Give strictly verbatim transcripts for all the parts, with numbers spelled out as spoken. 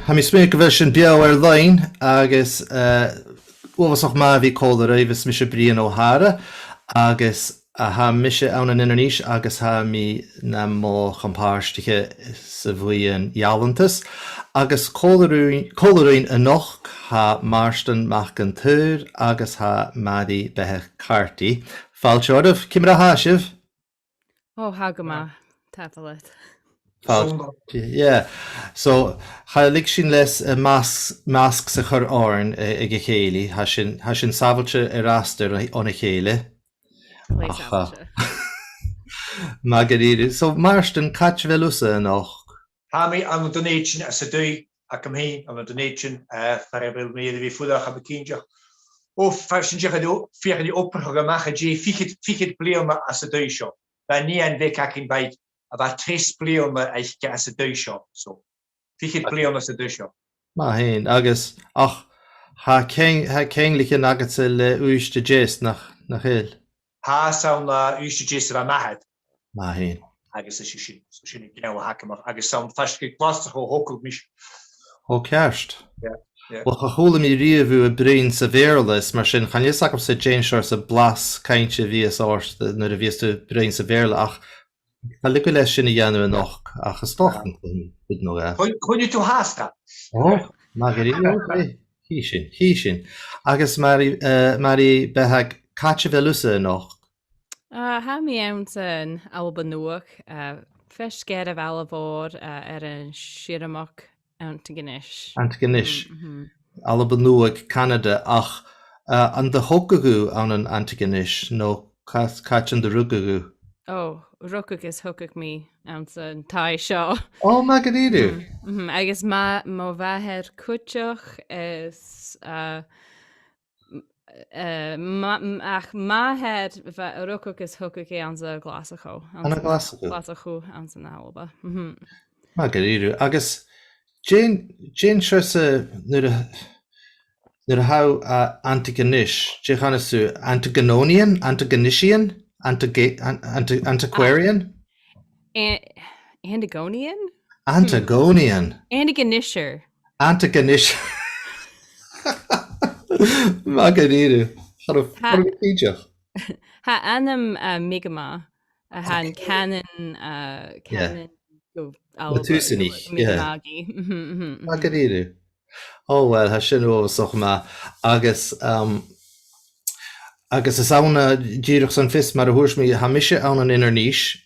Tha mi a' smaoineachadh gu bheil sinn beò air loidhne agus, eh, uabhasach math a bhith còmhla ribh. Is mise Brian Ó hEadhra agus, eh, tha mise ann an Inbhir Nis agus tha mi nam chompàirtiche sa bhuidheann Ealantas. Agus còmhla rinn, còmhla rinn a-nochd tha Màrtainn Mac an t-Saoir agus tha Màiri Beathag Carty. Fàilte oirbh, ciamar a tha sibh? Ò, tha gu math, tapadh leat. Fàilte, yeah. So, cha leig sinn leas, eh, masks, masks a chur oirnn, eh, aig a' chèilidh. Tha sinn, tha sinn sàbhailte air astar o, on a chèile. Glè sàbhailte. Math dha-rìribh. So, Màrtainn, càit a bheil thusa a-nochd? Tha mi ann an Dùn Èideann às an taigh agam fhìn, ann an Dùn Èideann, eh, far a bheil mi air a bhith a' fuireach, tha mi cinnteach. Ò, feuch sinn dìreach, feuch sinn obrachadh a-mach an dèidh fichead, fichead bliadhna às an taigh seo. Bha nighean bheag againn, bha i, a bha treas bliadhna aice às an taigh seo. So, fichead bliadhna às an taigh seo. Math fhèin, agus ach tha ceang-, tha ceanglaichean agadsa le Uibhist a Deas, nach, nach eil? Tha, 's ann à Uibhist a Deas a bha m' athair. Math fhèin. Agus 's e sin, 's e sin an ceangal a th' agam, agus 's ann faisg air Glaschu a thogadh mise. Ò, ceart. Yeah, yeah. Uill, cha chuala mi riamh thu a' bruidhinn sa Bheurla, is mar sin, chan eil fhios agamsa dè an seòrsa blas cainte a bhios ort nuair a bhios tu a' bruidhinn sa Bheurla, ach cha leig thu leas sin a dhèanamh a-nochd, ach is dòcha gun cluinn cuid no dhà. Cluinn-, cluinnidh tu fhathast e. Ò, math dha-rìribh, ok. Chì sinn, chì sinn. Agus Màiri, eh, Màiri Beathag, càit a bheil thusa a-nochd? Ah, tha mi anns an Alba Nuadh, eh, faisg air a' bhaile mhòr, eh, air an Siorramachd Antigonish. Antigonish. Mm, mhm. Alba Nuadh, Canada, ach, eh, an do thogadh thu ann an Antigonish, no cà-, càit an do rugadh thu? Ò, rugadh is thogadh mi anns an taigh seo. Ò, math dha-rìribh. Mhm, mhm. Agus ma-, mo mhàthair cuideachd is, eh, m-, eh, ma-, m-, ach m' athair, bha-, rugadh is thogadh e anns a' Ghlaschu. Ann an Glaschu. Glaschu, anns an Alba. Mhm. Math dha-rìribh. Agus dè an, dè an seòrsa, nuair a, nuair a tha thu à Antigonish, dè chanas tu, Antigononian, Antigonisian, Antiga-, an-, anti-, antiquarian? Ah. An-, Antigonian? Hmm. Antigonian. Antigonisher. Antigonish. Math dha-rìribh. Cha robh, cha robh mi cinnteach. Tha ainm, uh, Mi'kmaq, a tha an cànan, uh, cànan gu Alba, na tùsanaich, yeah. Mi'kmaq. Mhm, mhm, mhm. Math dha-rìribh. Ò, uill, tha sin uabhasach math. Agus, um, agus is ann, uh, dìreach son fios, mar a thuirt mi, tha mise ann an Inbhir Nis,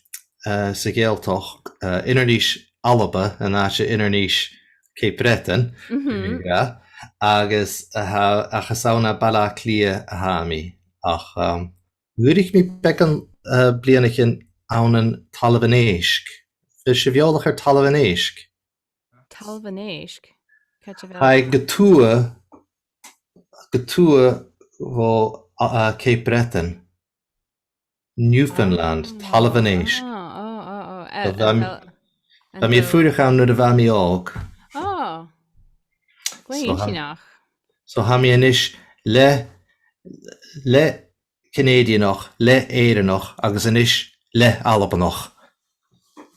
uh, sa Ghàidhealtachd, uh, Inbhir Nis Alba, an àite Inbhir Nis Cape Breton, mhm, agus, uh, tha, ach is ann à Baile Àtha Cliath a tha mi. Ach, um, dh'fhuirich mi beagan, uh, bhliadhnaichean ann an Talamh an Èisg. A bheil sibh eòlach air Talamh an Èisg? Talamh an Èisg? Càit a bheil? Tha e gu tuath, gu tuath bho, uh, uh, Cape Breton. Newfoundland, ah, Talamh an Èisg. Ah, oh, oh, oh. So, eh, bha mi, eh, bha mi a' fuireach ann nuair a bha mi òg. Ah. Glè inntinneach. So tha mi a-nis le, le Canadianach, le Èireannach agus a-nis le Albannach.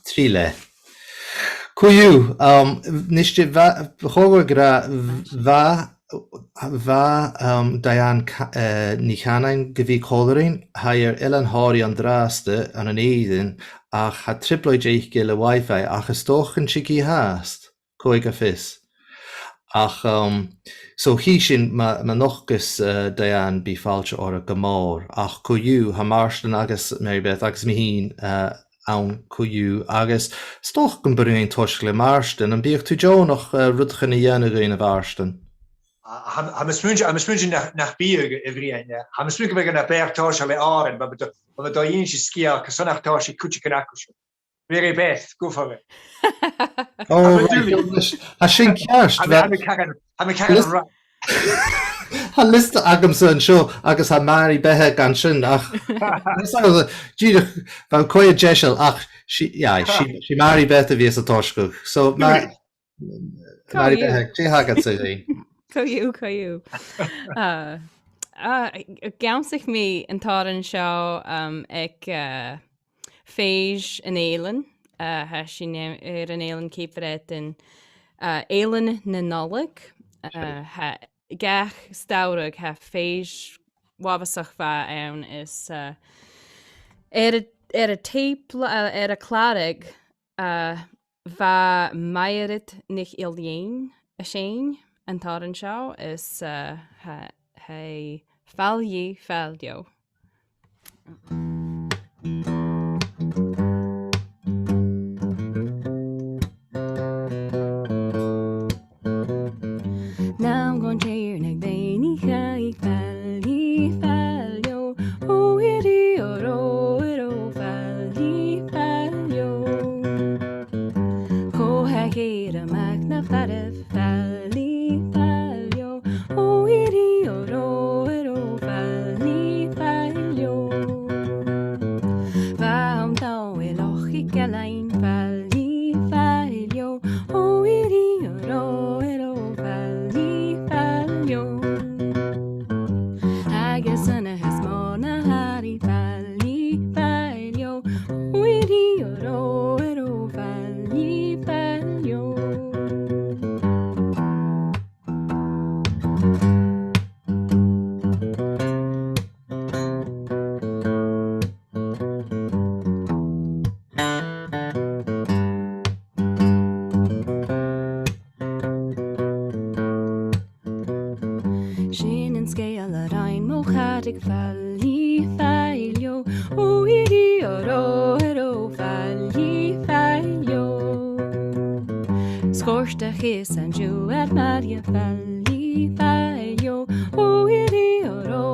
Trì le. Co-dhiù, um, a-nis, bha, chòrd e rium, bha, bha, um, Diane Ca-, eh, NicAnnain gu bhith còmhla rinn, tha i air Eilean Thoraigh an-dràsta ann an Èirinn, ach tha trioblaid aice le Wi-Fi, ach is dòcha gun tig i fhathast. Cò aig a tha fios. Ach, um, so chì sinn ma, ma nochdas, uh, Diane, bidh fàilte oirre gu mòr. Ach co-dhiù, tha Màrtainn agus Mary Beth agus mi fhìn, uh, ann co-dhiù. Agus 's dòcha gum bi sinn a' tòiseachadh le Màrtainn. Am biodh tu deònach, uh, rudeigin a dhèanamh dhuinn, a Mhàrtainn? A, tha, tha mi a' smaointinn, tha mi a' smaointinn nach, nach bi, a Bhriain, eh. Tha mi a' smaointinn gum biodh e na b' fheàrr tòiseachadh le Màrtainn, ma, ma, ma tha thu a' dèanamh sgeul, carson nach tòisich cuideigin agaibhse. Very bad, go for it. Oh, right, tha sin ceart. Tha mi, tha mi caran, tha mi caran ris-, right. Tha liosta agamsa an seo, agus tha Màiri Beathag an sin, ach, dìreach, bha e cho deiseil, ach, 's e, yeah, 's e, 's e Màiri Bheathag a bhios a' tòiseachadh. So, Màiri, Màiri Beathag, dè th' agadsa dhuinn? Co-dhiù, co-dhiù. Uh, uh, dh'ionnsaich mi an t-òran seo, um, aig, uh, Fèis an Eilein, uh, tha sin air an eilean Cape Breton, uh, Eilean na Nollaig. Uh, tha, gach samhradh tha fèis uabhasach mhath ann is, uh, air a, air an taobh, uh, air a' chlàradh, uh, bha Mairead NicIllEathain a' seinn an t-òran seo is, uh, tha, tha i fàilte, fàilte. Nam gun teirnag daoine chaidh fàilte, fàilte, o iri o ro ro fàilte, fàilte. Cho tha cheud a-mach na fada fàilte, fàilte, o iri o ro ro fàilte, fàilte. Bha am dà uile loch i galain fàilte, fàilte, o iri o ro ro fàilte, fàilte. Agus an ath is mò na h-àirigh fàilte, fàilte, o iri o ro ro fàilte, fàilte. Sin an sgeul a rinn mo charaid fàilte, fàilte, o iri o ro ro fàilte, fàilte. Sgòrtach is an-diugh air Màiri fàilte, fàilte, o iri o ro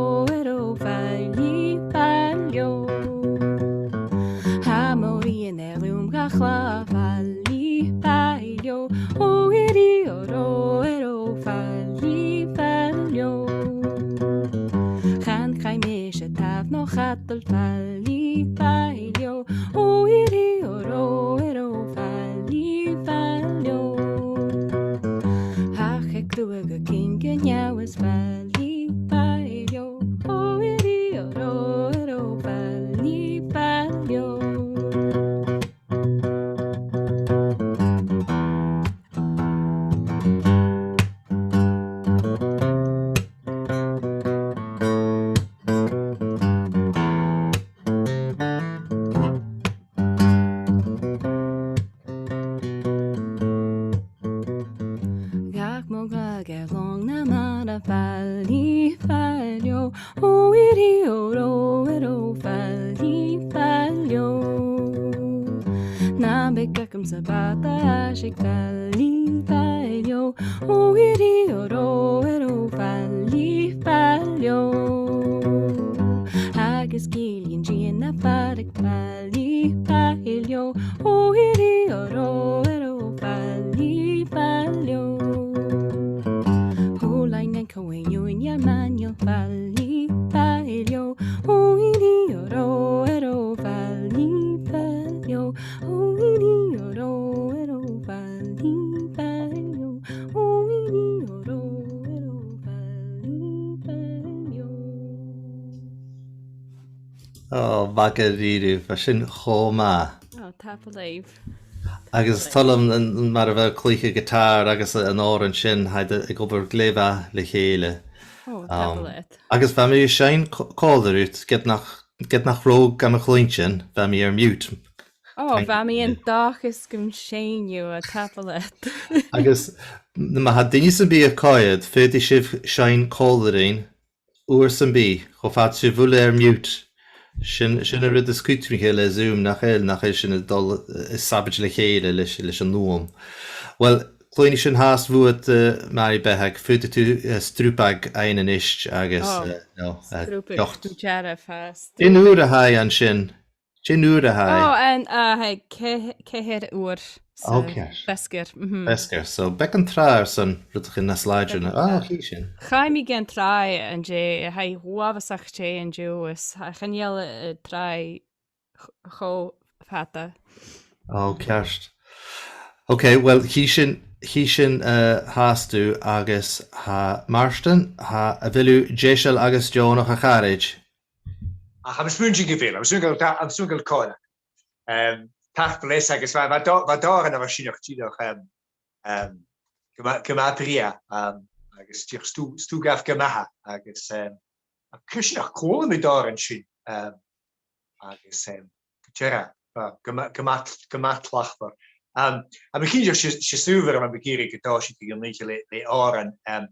ro fàilte, fàilte. Tha mòran air lùm gach là fàilte, fàilte, o iri o ro ro fàilte, fàilte. Chan caidh mise tàmh no chadal fàilte, fàilte, o iri o ro ro fàilte, fàilte. Ach aig tuath gu cinn gu neamh is fàilte, fàilte, o iri o ro ro fàilte, fàilte. Gach mòg lag air long na mara fàilte, fàilte, o iri o ro ro fàilte, fàilte. Nam biodh agam sa bhàta aiseag fàilte, fàilte, o iri o ro ro fàilte, fàilte. Agus gillean dìon na fàradh fàilte, fàilte, o iri o ro ro fàilte, fàilte. Thulainn an coin uaine mainneal fàilte, fàilte, o iri o ro ro fàilte, fàilte, o iri o ro ro fàilte, fàilte, o iri o ro ro fàilte, fàilte. Ò, math dha-rìribh, bha sin cho math. Ò, tapadh leibh. Agus 's toil leam an, an mar a bha thu a' cluich a' ghiotàr agus an òran sin, tha iad ag obair glè mhath le chèile. Ò, tapadh leat. Agus bha mi a' seinn co-, còmhla riut, ged nach, ged nach robh thu gam chluinntinn, bha mi air mute. Ò, bha mi an dòchas gum sheinn thu, ò, tapadh leat. Agus, ma tha duine sam bith a' coimhead, faodaidh sibh seinn còmhla rinn, uair sam bith, cho fad 's a bheil thu air mute. Sin, sin an rud as cudromaiche le Zoom, nach eil, nach eil sinn a' dol, eh, a' sabaid le chèile leis, leis an fhuaim. Uill, cluinnidh sinn fhathast bhuat, eh, Màiri Beathag, faodaidh tu, eh, strùpag fhaighinn a-nis agus, eh, no, eh, strùpag gu dearbh fhathast. Dè an uair a tha e an sin? Dè an uair a tha e? Ò, an, a, tha e ce-, ceithir uair. So, ò, ceart. Feasgar, mhm. Feasgar, so beagan tràth airson rudeigin nas làidire na, ò, chì sinn. Chaidh mi gun tràigh an-dè, tha e uabhasach teth an-diugh, is tha, chan eil, eh, tràigh ch-, cho fada. Ò, ceart. Ok, well, chì sinn, chì sinn, eh, fhathast thu agus tha Màrtainn, tha, a bheil thu deiseil agus deònach, a charaid? Ach, tha mi a' smaointinn gu bheil, tha mi a' smaointinn gu bheil, tha mi a' smaointinn gu bheil. Em, tapadh leibh agus bha, bha dò-, bha dòigh ann a bha sin ach dìreach, em, em, gu math, gu math brèagha, um, agus dìreach stuth, stuth gu math, gu math, agus, um, a' cur sin a' chuala mi dòigh an sin, um, agus, um, gu dearbh, uh, gu math, gu math, gu math tlachdmhor. Um, a' mi cinnteach 's e, 's e sùbhair a bha mi ag iarraidh gun tòisich an oidhche le, le òran, um,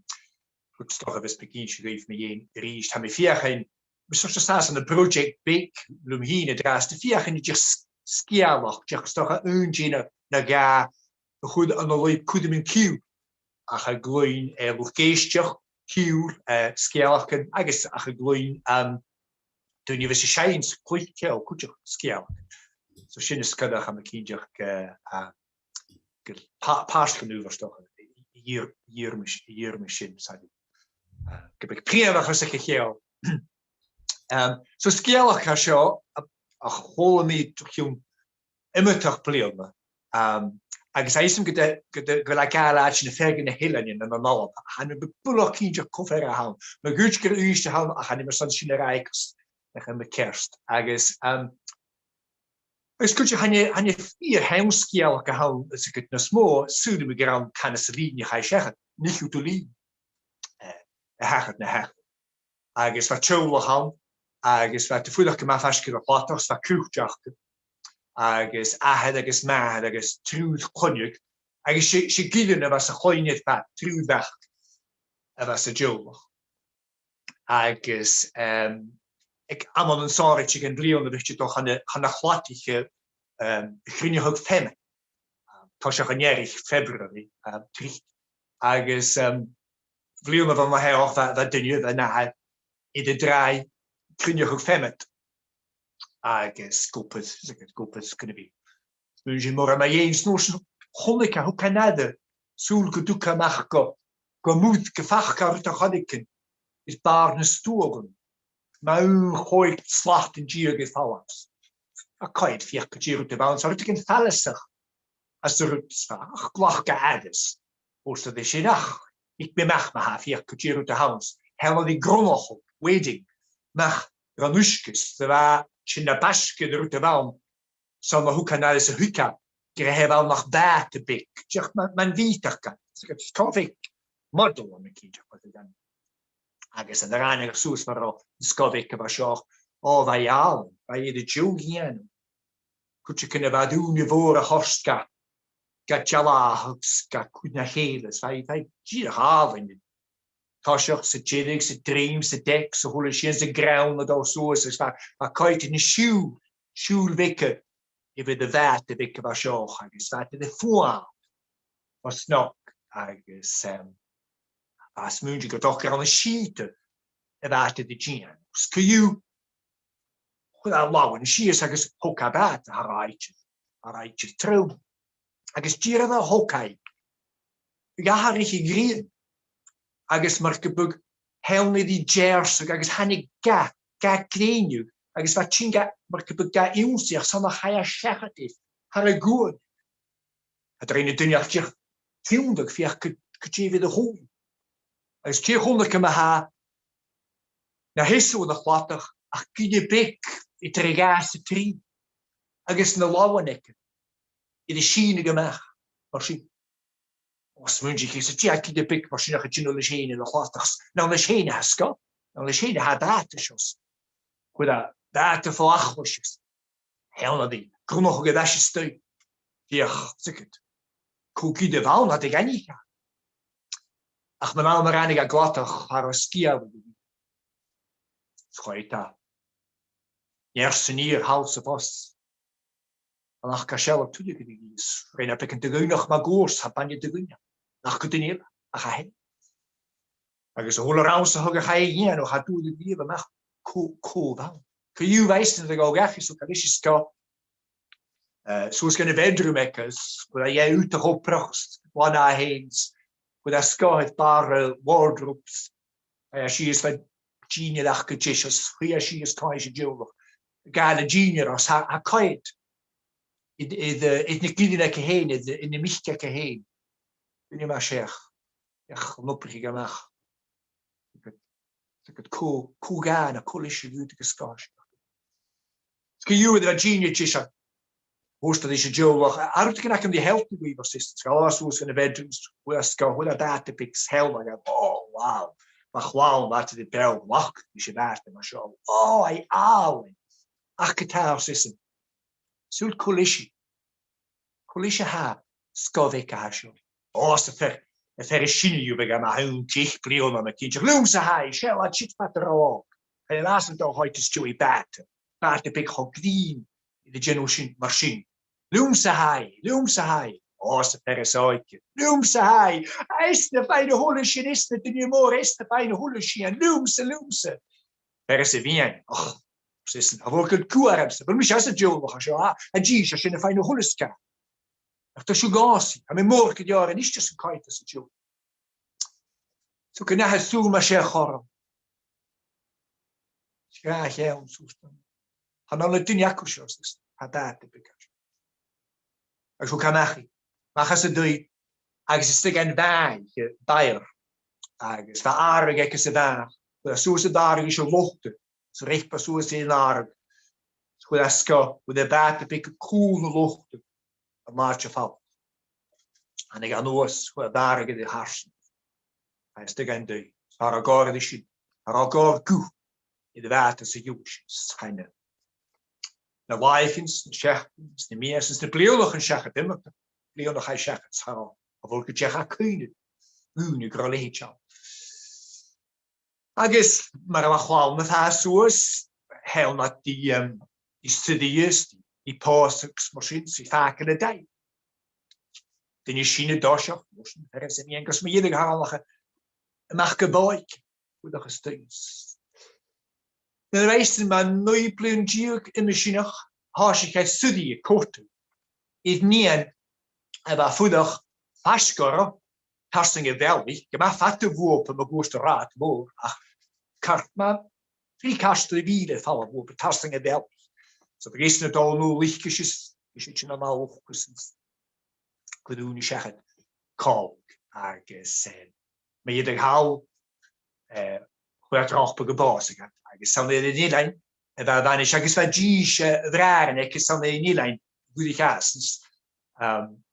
agus 's dòcha bhios mi ag innse dhuibh mu dheidhinn a-rithist. Tha mi a' feuchainn, mi sort of sàs ann am project beag leam fhìn an-dràsta, a' feuchainn dìreach s-, sgeulachd, dìreach 's dòcha aon dè no, no dhà, a chur ann an lùib cuideam an ciùil, ach a' cluinn, eh, luchd-èisteachd, ciùil, eh, sgeulachdan, agus ach a' cluinn, um, daoine a bhios a' seinn 's a' cluich ceòl cuideachd sgeulachdan. So sin as coireach, tha mi cinnteach, eh, a, gu pà-, pàirt den adhbhar 's dòcha a dh'iarr, dh'iarr mi s-, dh'iarr mi sin, 's e, eh, gum biodh prìomhachas aig a' cheòl. Um, so sgeulachd a tha seo a, a chuala mi o chionn iomadach bliadhna. Um, agus tha fhios agam gu bheil, gu bheil, gu bheil e a' gabhail àite ann am feadh nan eileanan ann an Alba. Chan eil mi buileach cinnteach cò fear a th' ann. Ma dh'fhaodte gur e Uibhist a th' ann, ach chan eil mi airson sin a ràdh gus nach eil mi ceart. Agus, um, agus cuideachd chan e, chan e fìor sheann sgeulachd a th' ann, is e gu nas motha, saoilidh mi gur ann Canas an Lìn a chaidh seachad, Nich Ùd an Lìn, eh, a thachair na thachair. Agus bha teaghlach ann, agus bha iad a' fuireach gu math faisg air a' chladach, 's bha cruit aca, agus athair agus màthair agus triùir chloinne, agus 's e, 's e Gillean a bha sa chloinn air fad, triùir mhac a bha san teaghlach. Agus, em, aig amannan sònraichte dhen bhliadhna, bhiodh iad a' dol chun a', chun a' chladaich, em, a' chruinneachadh feamainn, em, toiseach an earraich, February, em, tric. Agus, em, bliadhna bho mhath, bha, bha duine, bha an athair, air an tràigh a' cruinneachadh feamad. Agus ag obair, ag obair, gun a bhith. Smaoinich mi, mura math dha-rìribh, 's an uair sin chunnaic e, thug e an aire, sùil gun tug e a-mach gu, gu muir, gum faca e rud air choreigin air bàrr na stuaghan, mu aon chòig slat deug air falbh. Bha e a' coimhead feuch gu dè an rud a bh' ann, 's e rudeigin faileasach às an rud, 's bha, ach ghlac e aire 's thuirt e ris, ach thig mi a-mach ma-thà, feuch gu dè an rud a th' ann. Thàinig e gu grunnachadh, wading, a-mach ron uisge, 's bha sin na b' fhaisge air an rud a bh' ann, 's ann a thug e an aire 's a thuig e gur e a bh' ann ach bàta beag, dìreach mar, mar a bhiodh e, 's e sgoth bheag, model, tha mi cinnteach, mar a chanadh. Agus an uair a ràinig e suas mar a robh an sgoth bheag a bha seo, o, bha e àlainn, bha e air a deagh dhèanamh. Cuideigin a bha ùine mhòr a thoirt ga, ga dealbhachadh 's ga cur na chèile, 's bha e, bha e dìreach àlainn. Toiseach 's an deireadh 's an druim 's an deic 's a h-uile sìon 's an crann a' dol suas, agus bha, bha e a' coimhead air na siùil, siùil bheaga, a bh' air a' bhàta bheag a bha seo, agus bha iad air am fuaigheal bho snog, agus, em, bha e a' smaoineachadh gu dòcha gur ann an sìde a bha iad air a dèanamh. Agus co-dhiù, chuir e a làmhan sìos agus thog e am bàta, tha e air a dhol, tha e air a dhol tron. Agus dìreach mar a thog e i, dh'atharraich a' ghrian. Agus mar gum biodh, thàinig i ri deàrrsadh agus thàinig ga, ga grèin, agus bha i a' tighinn ga, mar gum biodh ga ionnsaigh, 's ann a chaidh e seachad air, thar a' ghuain. Cha do rinn an duine ach dìreach tionndadh, feuch gu, gu dè bh' air a chùl. Agus dè chunnaic e ma-thà, na sheasamh na chladach ach gille beag eadar a dhà 's a trì, agus na làmhan aige air a sìneadh a-mach mar sin. O, smaoinich e, 's e, dè tha gille beag mar sin a' dèanamh leis fhèin air a' chladach? An ann leis fhèin a tha an sgoth? An ann leis fhèin a tha am bàta seo? Chuir e am bàta fo achlais is thàinig e, grunnachadh air ais a-staigh. Feuch, 's e, cò gille a bh' ann, cha do dh'aithnich e. Ach mun àm a ràinig e an cladach, cha robh sgeul a dhìth. 'S choimhead e. Neart san iar thall 's a-bhos. An ach ga sealg tuilleadh a dhìth, is rinn e beagan de dh'fhaicinn mar ghluasad, cha b' aithne do dhuine, ach gu duine eile, ach e fhèin. Agus a h-uile rannsachaidh a chaidh a dhèanamh, cha d' fhuair e riamh a-mach cò, cò bh' ann. Co-dhiù, bha esan air a dhol dhachaigh, 's thug e leis an sgoth, eh, suas gun a' bhedroom aige, is chuir e dheth ud a' chòmhraidh, is ghlan e e fhèin, is chuir e an sgoth air bàrr a' wardrobe, is chaidh e sìos, bha dìnnear aca gu deas, is shuidh e sìos tòrr san teaghlach. Ghabh e an dìnnear, is tha, tha e a' coimhead air, air, air na gillean aige fhèin, air, air na mic aige fhèin. Duine math seach, ach an obraicheadh e a-mach. 'S e, 's e, cò, cò dh'fhàg e, cò leis a bhuail e an sgoth? 'S co-dhiù, bha an dìnnear deas, Thuirt e ris an teaghlach, "An robh rudeigin agaibh ri shealltainn dhuibh?" ars esan. Sgaoil e suas dhan a' bhedroom, chuir e a sgòth, chuir e a' bhàta beag 's sheall e, "O, wow, mo chlann, bha iad air a bheul, ach nis a' bhàta mar seo. O, tha e àlainn." "Ach ge-tà," ars esan, "saoil cò leis i? Cò leis a tha an sgòth bheag a tha seo?" "O," ars am fear, "am fear as sine dhiubh aig a' bhàta, aon deich bliadhna no cinnteach. Leamsa a tha i, seall, tha i siud fada ro òg. Chan eil fhios agam dè tha a' tachairt às dèidh bàta. Bàta beag cho grinn air a dèanamh sin mar sin. Leamsa a tha i, leamsa a tha i." "O," ars am fear as òige, "leamsa a tha i. Esan a' faighinn a h-uile sìon, esan, an duine mòr, esan a' faighinn a h-uile sìon. Leamsa, leamsa." "Fear as a' mheadhan." "Och," ars esan, "tha a' mhòr-chuid cumha ormsa. Bheil mise san teaghlach seo, a, an dithis, tha sin a' faighinn a h-uile sgath. Ach tha sibh a' gabhail, tha mi mòr gu leòr a-nis san coimhead sa teaghlach." So gun athair sùil mar sin a chorp. Sgath a cheann suas. "Chan ann an duine agaibh seo," ars esan, "tha bàta beag ann." Agus thug e a-mach i. A-mach às an taigh, agus a-steach dhan bhàthaich, eh, bàrr. Agus bha fhàradh aige sa bhàthaich, chuir e suas am bàrr agus seo lota, 's a' reic e suas an fhàradh. 'S chuir e a sgòth, chuir e am bàta beag cùl na lota an àite a' falach. Thàinig e a-nuas, chuir e am bàrr aige ri tarsainn. Agus a-steach dhan taigh. Cha robh càil ri sin, cha robh càil gu air a' bhàta sa gheamhradh sin, 's chan eil. Na làithean, na seachdainean, na mìosan, na bliadhnaichean seachad iomradh, bliadhna chaidh seachad, 's cha robh, a' mhòr-chuid, ach cuimhne, ùine gu robh leithid ann. Agus mar a bha a' chlann a' fàs suas, thàinig iad ri, um, ri suidhe is ri, ri pòsadh 's mar sin, 's ri fàgail an taighe. Duine sin an toiseach, mar sin, fear as a' mheadhan, gus mu dheireadh thàinig e a-mach gu bòidhchead, a' fuireach a-staigh. Nuair a bha esan mu naoi bliadhna deug uime sin, thòisich e suidhe a' còrdadh ri nighean a bha a' fuireach faisg orra, tarsainn a' bhealaich, gu math fada bhuapa mun cuairt an rathaid mhòir, ach car math, trì cairteal de mhìle air falbh bhuapa tarsainn a' bhealaich. So bha esan a' dol a-null thuice is, is sin a-mach thuice is, chuir e ùine seachad còig agus, eh, mu dheireadh thall, eh, chuir e droch beag am pòsadh, agus 's ann air an eilean a bha a' bhanais, agus bha dithis, eh, bhràithrean aige, 's ann air an eilean a dh'fhuirich esan. Um,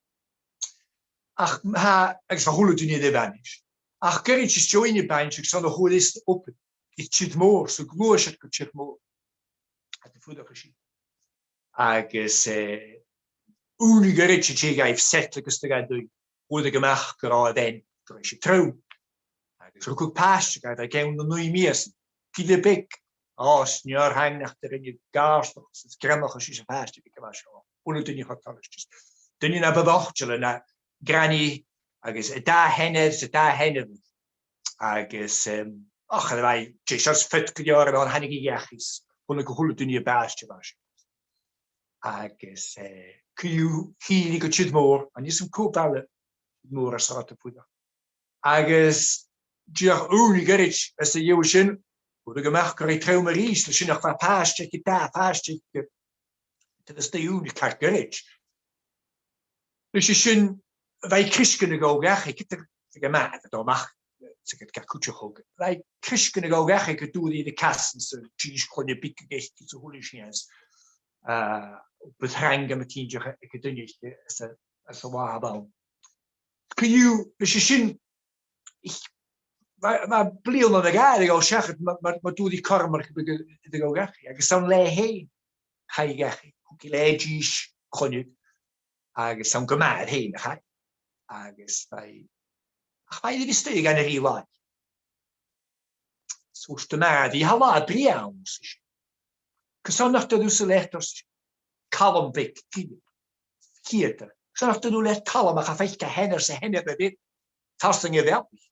ach tha, agus bha a h-uile duine air a bhanais. Ach goirid às dèidh na bainnse, 's ann a fhuair esan obair aig tìr-mòr, 's a ghluais e gu tìr-mòr. Tha e a' fuireach an sin. Agus, eh, ùine ghoirid an dèidh dhaibh settleadh a-staigh an taigh, fhuair e a-mach gun robh a bhean, gun robh ise trom. Agus rugadh pàiste dha aig ceann nan naoi mìosan, gille beag, o, 's nì air thaing nach do rinneadh gàirdeachas is greannachas ris a' phàiste bheag a bha seo. A h-uile duine cho toilichte. Duine na bu mhoiteile na granny agus a dà sheanair is a dà sheanmhair. Agus, em, och, cha robh i deiseil is fios gu leòr a bheil an tàinig i dhachaigh is chunnaic a h-uile duine am pàiste a bha seo. Agus, eh, co-dhiù, thill i gu tìr-mòr, an-diugh 's ann cò baile mòr a tha seo a' fuireach. Agus dìreach ùine ghoirid às a dhèidh sin, fhuair e a-mach gun robh i trom a-rithist, leis sin nach robh pàiste aice, dà phàiste aice, taobh a-staigh ùine car goirid. Leis sin, bha i crisg-ghnàth a' gabhail dhachaigh, ged a, ged a bha i a' dol a-mach, 's ged a bha i ga cuideachadh. Bha i crisg-ghnàth a' gabhail dhachaigh gu dùraidh air a casan 's a' dithis chloinne beaga aice 's a h-uile sìon. Ah, bu trang a' tighinn dhachaigh aig an duine aice, às a, às a bha a' bhall. Co-dhiù, leis sin, bha, bha bliadhna no dhà air a dhol seachad, mar, mar, mar a dhùraidh Cormac a bhith a' gabhail dhachaigh, agus 's ann leatha fhèin chaidh i dhachaigh, thug i leatha dithis chloinne, agus 's ann gu m' athair fhèin a chaidh i. Agus bha i, ach bha i air a bhith a-staigh aig an taigh ri làithean. 'S thuirt am màthair, "Tha latha brèagha ann," ars ise. "Carson nach toir thusa leat," ars Calum beag, gille, ciad fhear, "carson nach toir thu leat Calum, ach a' faicinn a sheanair 's a sheanmhair a bh' air tarsainn a' bhealaich?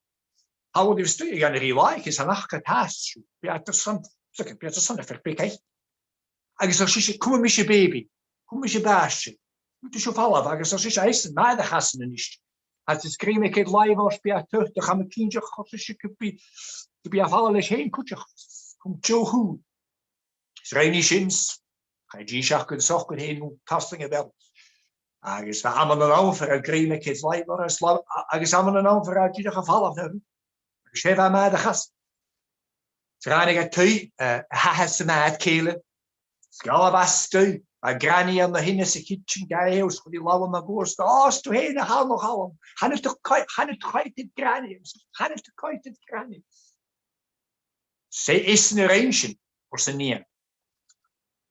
Tha iad a-staigh aig an taigh ri làithean, 's ann aca a tha iad, bidh iad airson, bidh iad airson am fear beag fhaicinn." Agus ars ise, "Cùm mise baby, cùm mise bàs-sa, thèid sibh a dh'fhalbh," agus ars ise, "Tha esan math air a chasan a-nis. Tha e a' sgrìobhadh aig a' làimh ort, bidh e a' tuiteam, tha mi cinnteach," ars ise, "gum bi, gum bi e a' falbh leis fhèin cuideachd, cùm deagh shùil." Is rinn i sin, chaidh i seachad gu socair fhèin mun tarsainn a' bhealaich. Agus bha amannan ann far an do sgrìobhadh e aig a' làimh oirre, is la-, a-, agus amannan ann far an do dh'fhalbh e. Agus 's e a bha math air a chasan. Is ràinig e taigh, eh, a h-athair 's a màthair cèile, 's ghabh iad a-staigh, Bha Granny ann a shin sa kitchen, gabhaidh e, 's chuir i làmh air a' chùlaibh. "Ò, 's tu fhèin a th' ann, a Chaluim. Chan eil thu a' coimh-, chan eil thu a' coimhead air Granny. Chan eil thu a' coimhead air Granny." "'S e esan a rinn sin," ars an nighean.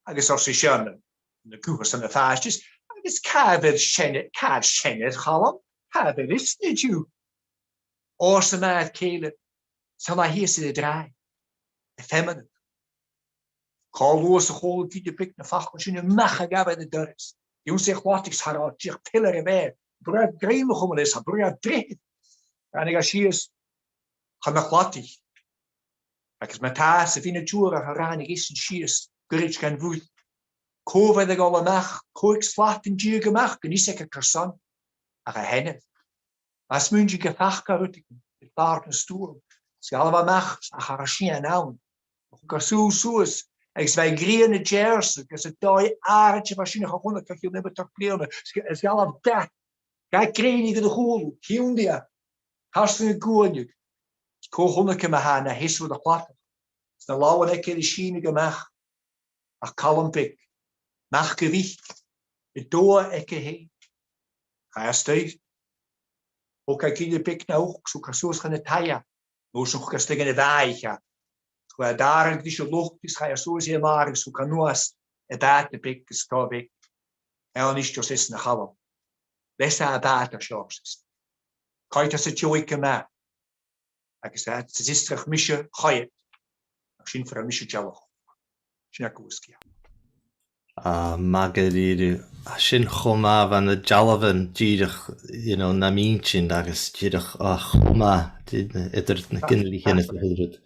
Agus ars' esan, na guthan 's na phàistes, "Agus càit a bheil seanair, càit a bheil seanair, a Chaluim? Càit a bheil esan an-diugh?" Ars am màthair-cèile, "'S ann a tha e shìos air an tràigh, a' feamnadh." Cho luath 's a chuala an gille beag na faclan sin, a-mach a ghabh e air an doras. Dh'ionnsaigh e a' chladach 's cha robh e dìreach peilear a bh' air. Bràthair grèine a chumail air, 's cha b' urrainn dha dràibheadh. Ràinig e sìos chun a' chladaich. Agus ma-thà, 's a' mhionaid uair a ràinig esan sìos goirid dhan mhuir, cò bha air a dhol a-mach, cò aig slatan deug a-mach, gun fhios aige carson, ach a sheanair. Bha e a' smaoineachadh gum faca e rudeigin air bàrr na stòbha, 's dh'fhalbh e a-mach ach cha robh sìon ann. Thug e sùil suas, agus bha e a' ghrian a' deàrrsadh gus an dòigh àraid a bha sin a chunnaic e o chionn iomadach bliadhna, 's, 's dh'fhalbh dath, dath grèine air a chùlaibh, thionndaidh e, tarsainn a' guairneachadh. Cò chunnaic e ma-thà na sheasamh air a' chladach, 's na làmhan aige air a sìneadh a-mach, ach Calum Beag, mac a' Bhic, an dubhadh aige fhèin. Chaidh e a-staigh. Thog e an gille beag na uchd 's thug e suas chun an taighe, an uair sin thug e a-staigh dhan a' bhàthaich e. Chuir e an t-àradh ris an lochd is chaidh e suas dhan àradh 's thug e a-nuas am bàta beag is tha e beag. Aon nì, ars esan, a Chaluim. Leigh thusa am bàta seo, ars esan. Coimhead thusa an taigh gu math. Agus tha, 's e fiosrach mise a choimhead, ach sin far a bheil mise a' dealbh. Sin agaibh sgeul. Ah, math dha-rìribh. Tha sin cho math, bha na dealbhan dìreach, you know, nam inntinn agus dìreach, ah, cho math, dì-, eadar na ginealaich a h-uile rud.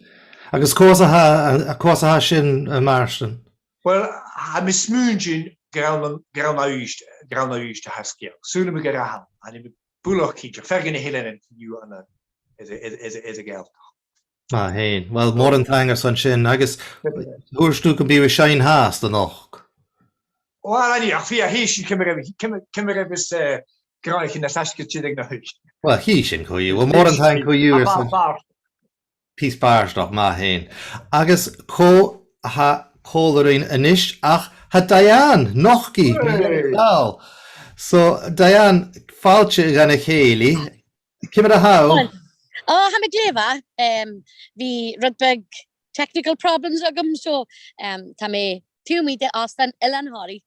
Agus cò às a tha, cò às a tha sin, a Mhàrtainn? Well, tha mi a' smaoineachadh gur ann, gur ann à Uibhist, gur ann à Uibhist a tha an sgeul. Saoilidh mi gur ann, chan eil mi buileach cinnteach, fear de na h-Eileanan co-dhiù ann an, air, air, air, air a' Ghàidhealtachd. Math fhèin. Well, mòran taing airson sin, agus thuirt thu gum bi thu a' seinn fhathast a-nochd. Well, a-nis, ach feuch, chì sinn ciamar a, ciamar, ciamar a bhios, eh, gnothaichean nas fhaisge dìreach na h-oidhche. Well, chì sinn co-dhiù. Well, mòran taing co-dhiù airson pìos bàrdachd, math fhèin. Agus cò tha còmhla rinn a-nis ach tha Diane Nochgee. Hey. So, Diane, fàilte dhan a' chèilidh. Ciamar a tha thu? Ò, tha mi glè mhath. Em, bha rud beag technical problems agam, so, em, tha mi a' tighinn a-mach à Òstan Eilean Thoraigh.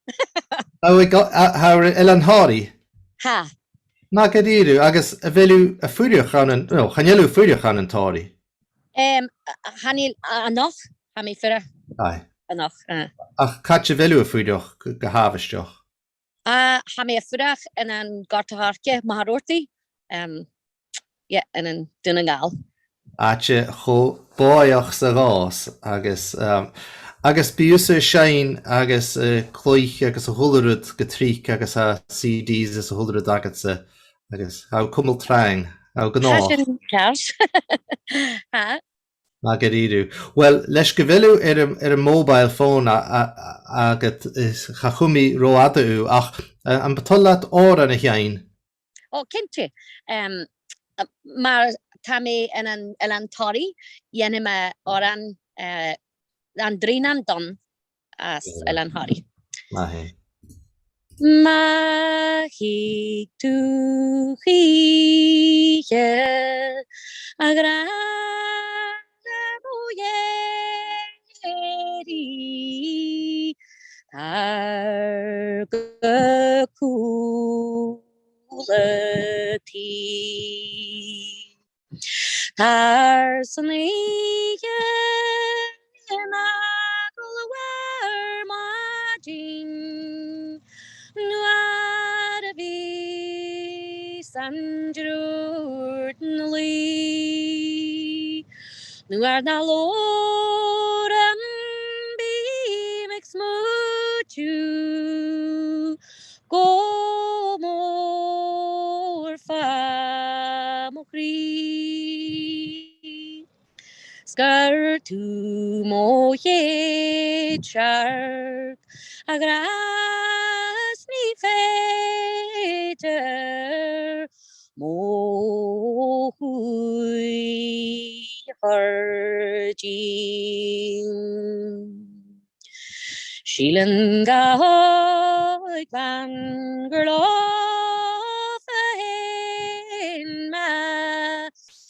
Tha thu aig, a, tha thu air Eilean Thoraigh? Tha. Math dha-rìribh, agus a bheil thu a' fuireach ann an, no, chan eil thu a' fuireach ann an Toraigh? Em, a, a, chan eil, a, a-nochd, tha mi a' fuireach. Aye. A-nochd, eh. Ach càit a bheil thu a' fuireach gu, gu h-àbhaisteach? A, tha mi a' fuireach ann an Gort a' Choirce, Machaire Rabhartaigh, em, yeah, ann an Dùn nan Gall. Àite cho bòidheach 's a ghabhas, agus, um, agus bidh thusa a' seinn agus, uh, a' cluich agus a h-uile rud gu tric agus tha C Ds is a h-uile rud agadsa, agus tha thu a' cumail trang, tha thu gu math. Tha sin ceart. Tha. Math dha-rìribh. Well, leis gu bheil thu air a', air a' mobile phone a, a, a, agad, is cha chùm mi ro fhada thu, ach, uh, am bu toil leat òran a sheinn? Ò, cinnteach. Em, mar tha mi ann an, ann an Eilean Thoraigh, dhèanaidh mi òran, eh, An Dreunan Donn às Eilean Thoraigh. Math fhèin. Ma thig do chridhe, a ghràidh mo dhèidhidh, tar gu cùl a' tìr. Tarsainn oidhche na gabhail ar maidin, nuair a bhios an t-siùrdan luigh, nuair na lorg mi bidh mi a' smaoineachadh gu mòr far mo chridhe. 'S gur tu mo dhèideag, a ghràidh, 's mi fhèin mo shuidhe thoir dhinn. Sìlean ga thogail gur làmh fhèin ma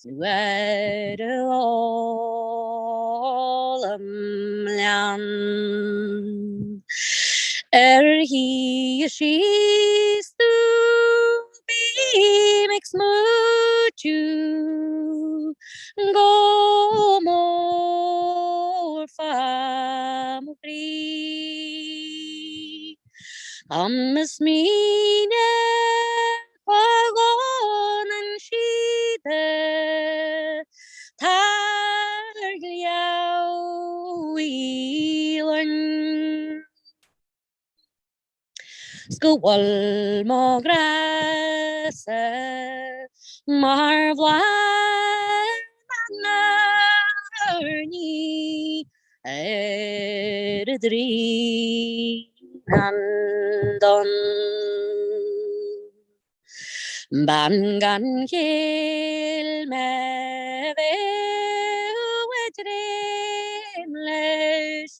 nuair a dh'fhoghlaim leam. Air thìr sìos tu bidh mi a' smaoineachadh gu mòr far mo chridhe. Tha mi a' smaoineachadh gu bheil an siud tar leabhar Ìlein. 'S gu bheil mo ghràdh-sa mar bhladh nan airne air an trì nan donn. Ban gan chèil ma bheil thu a' dèanamh leis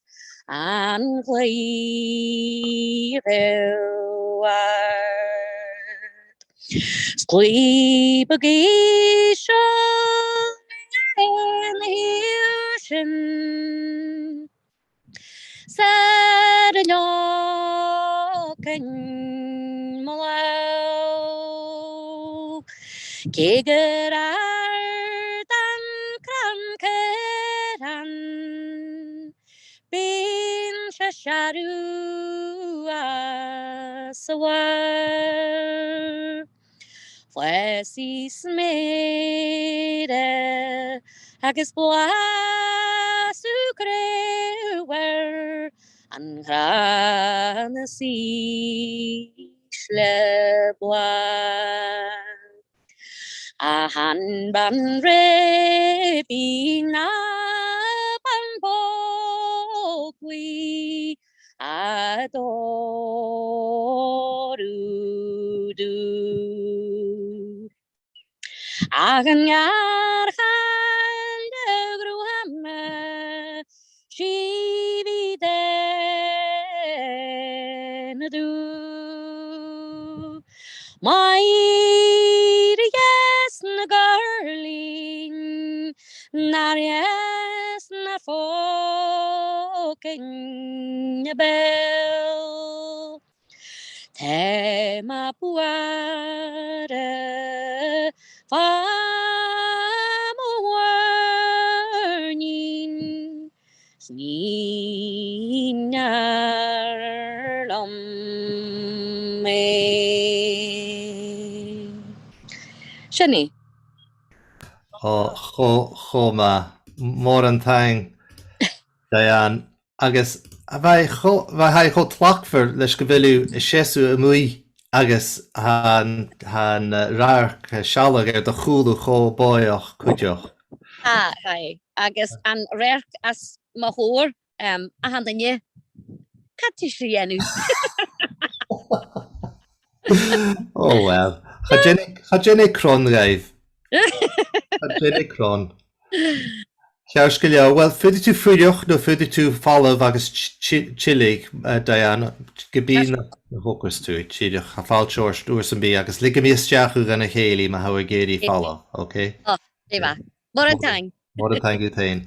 an chlì bheag. 'S clì beag seo an-seo sin 's air an leòr cinn mo làmh. Cè gur àrd an crann-caran, bidh seo searbh às a' bhàrr. Fleasgaidh 's mèire agus blas a' chraobhair, an crann as ìsle blàth. A tha am ban reubaichean na ban bòcaidh a' dòrtadh dubh. Ach an gàrradh a' ghruama, sibh i dèanamh dubh. Mair a dh'fhàs na gàrlainn, nar dh'fhàs na fòcain a' beul. Tha mo bhuaire far mo mhuirnean, 's nì near leam e. Sin e. Ò, cho, cho math. Mòran taing, Diane. Agus bha e cho, bha e cho tlachdmhor leis gu bheil thu a' seasamh a-muigh agus tha an, tha an, eh, radharc, eh, sealladh air do chùlaibh cho bòidheach cuideachd. Tha, tha. Agus an radharc as mo chomhair, em, a tha an duine, càit a bheil sibh a' dèanamh? Oh well. Cha dèan e, cha dèan e cron dhuibh. Cha dèan e cron. Ceart gu leòr. Well, faodaidh tu fuireach no faodaidh tu falbh agus ti-, ti-, tilleadh, eh, Diane, ge bith na, na thogras tu, tilleadh, cha fhàilte ort uair sam bith, agus leigidh mi a-steach thu dhan a' chèilidh ma tha thu ag iarraidh falbh, ok? Ò, glè mhath. Mòran taing. Mòran taing dhut fhèin.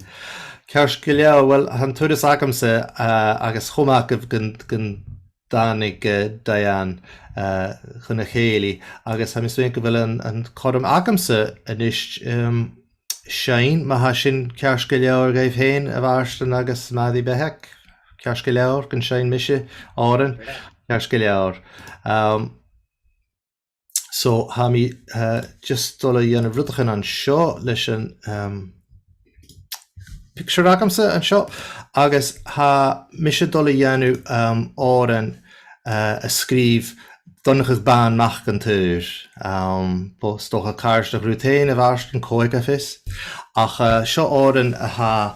Ceart gu leòr. Well, tha an turas agamsa, eh, agus cho math gun, gun tàinig, eh, Diane, eh, chun a' chèilidh, agus tha mi a' smaoineachadh gu bheil an, an cothrom agamsa a-nis, em, seinn, ma tha sin ceart gu leòr dhuibh fhèin, a Mhàrtainn agus Màiri Beathag. Ceart gu leòr gun seinn mise òran. Ceart gu leòr. Em, So, tha mi, eh, just dol a dhèanamh rudeigin an seo leis an, em, picture agamsa an seo, agus tha mise dol a dhèanamh, em, òran, eh, a sgrìobh Donnchadh Bàn Mac an t-Saoir, em, b' e, 's dòcha, càirdeach riut fhèin, a Mhàrtainn, cò aig a tha fios. Ach, eh, seo òran a tha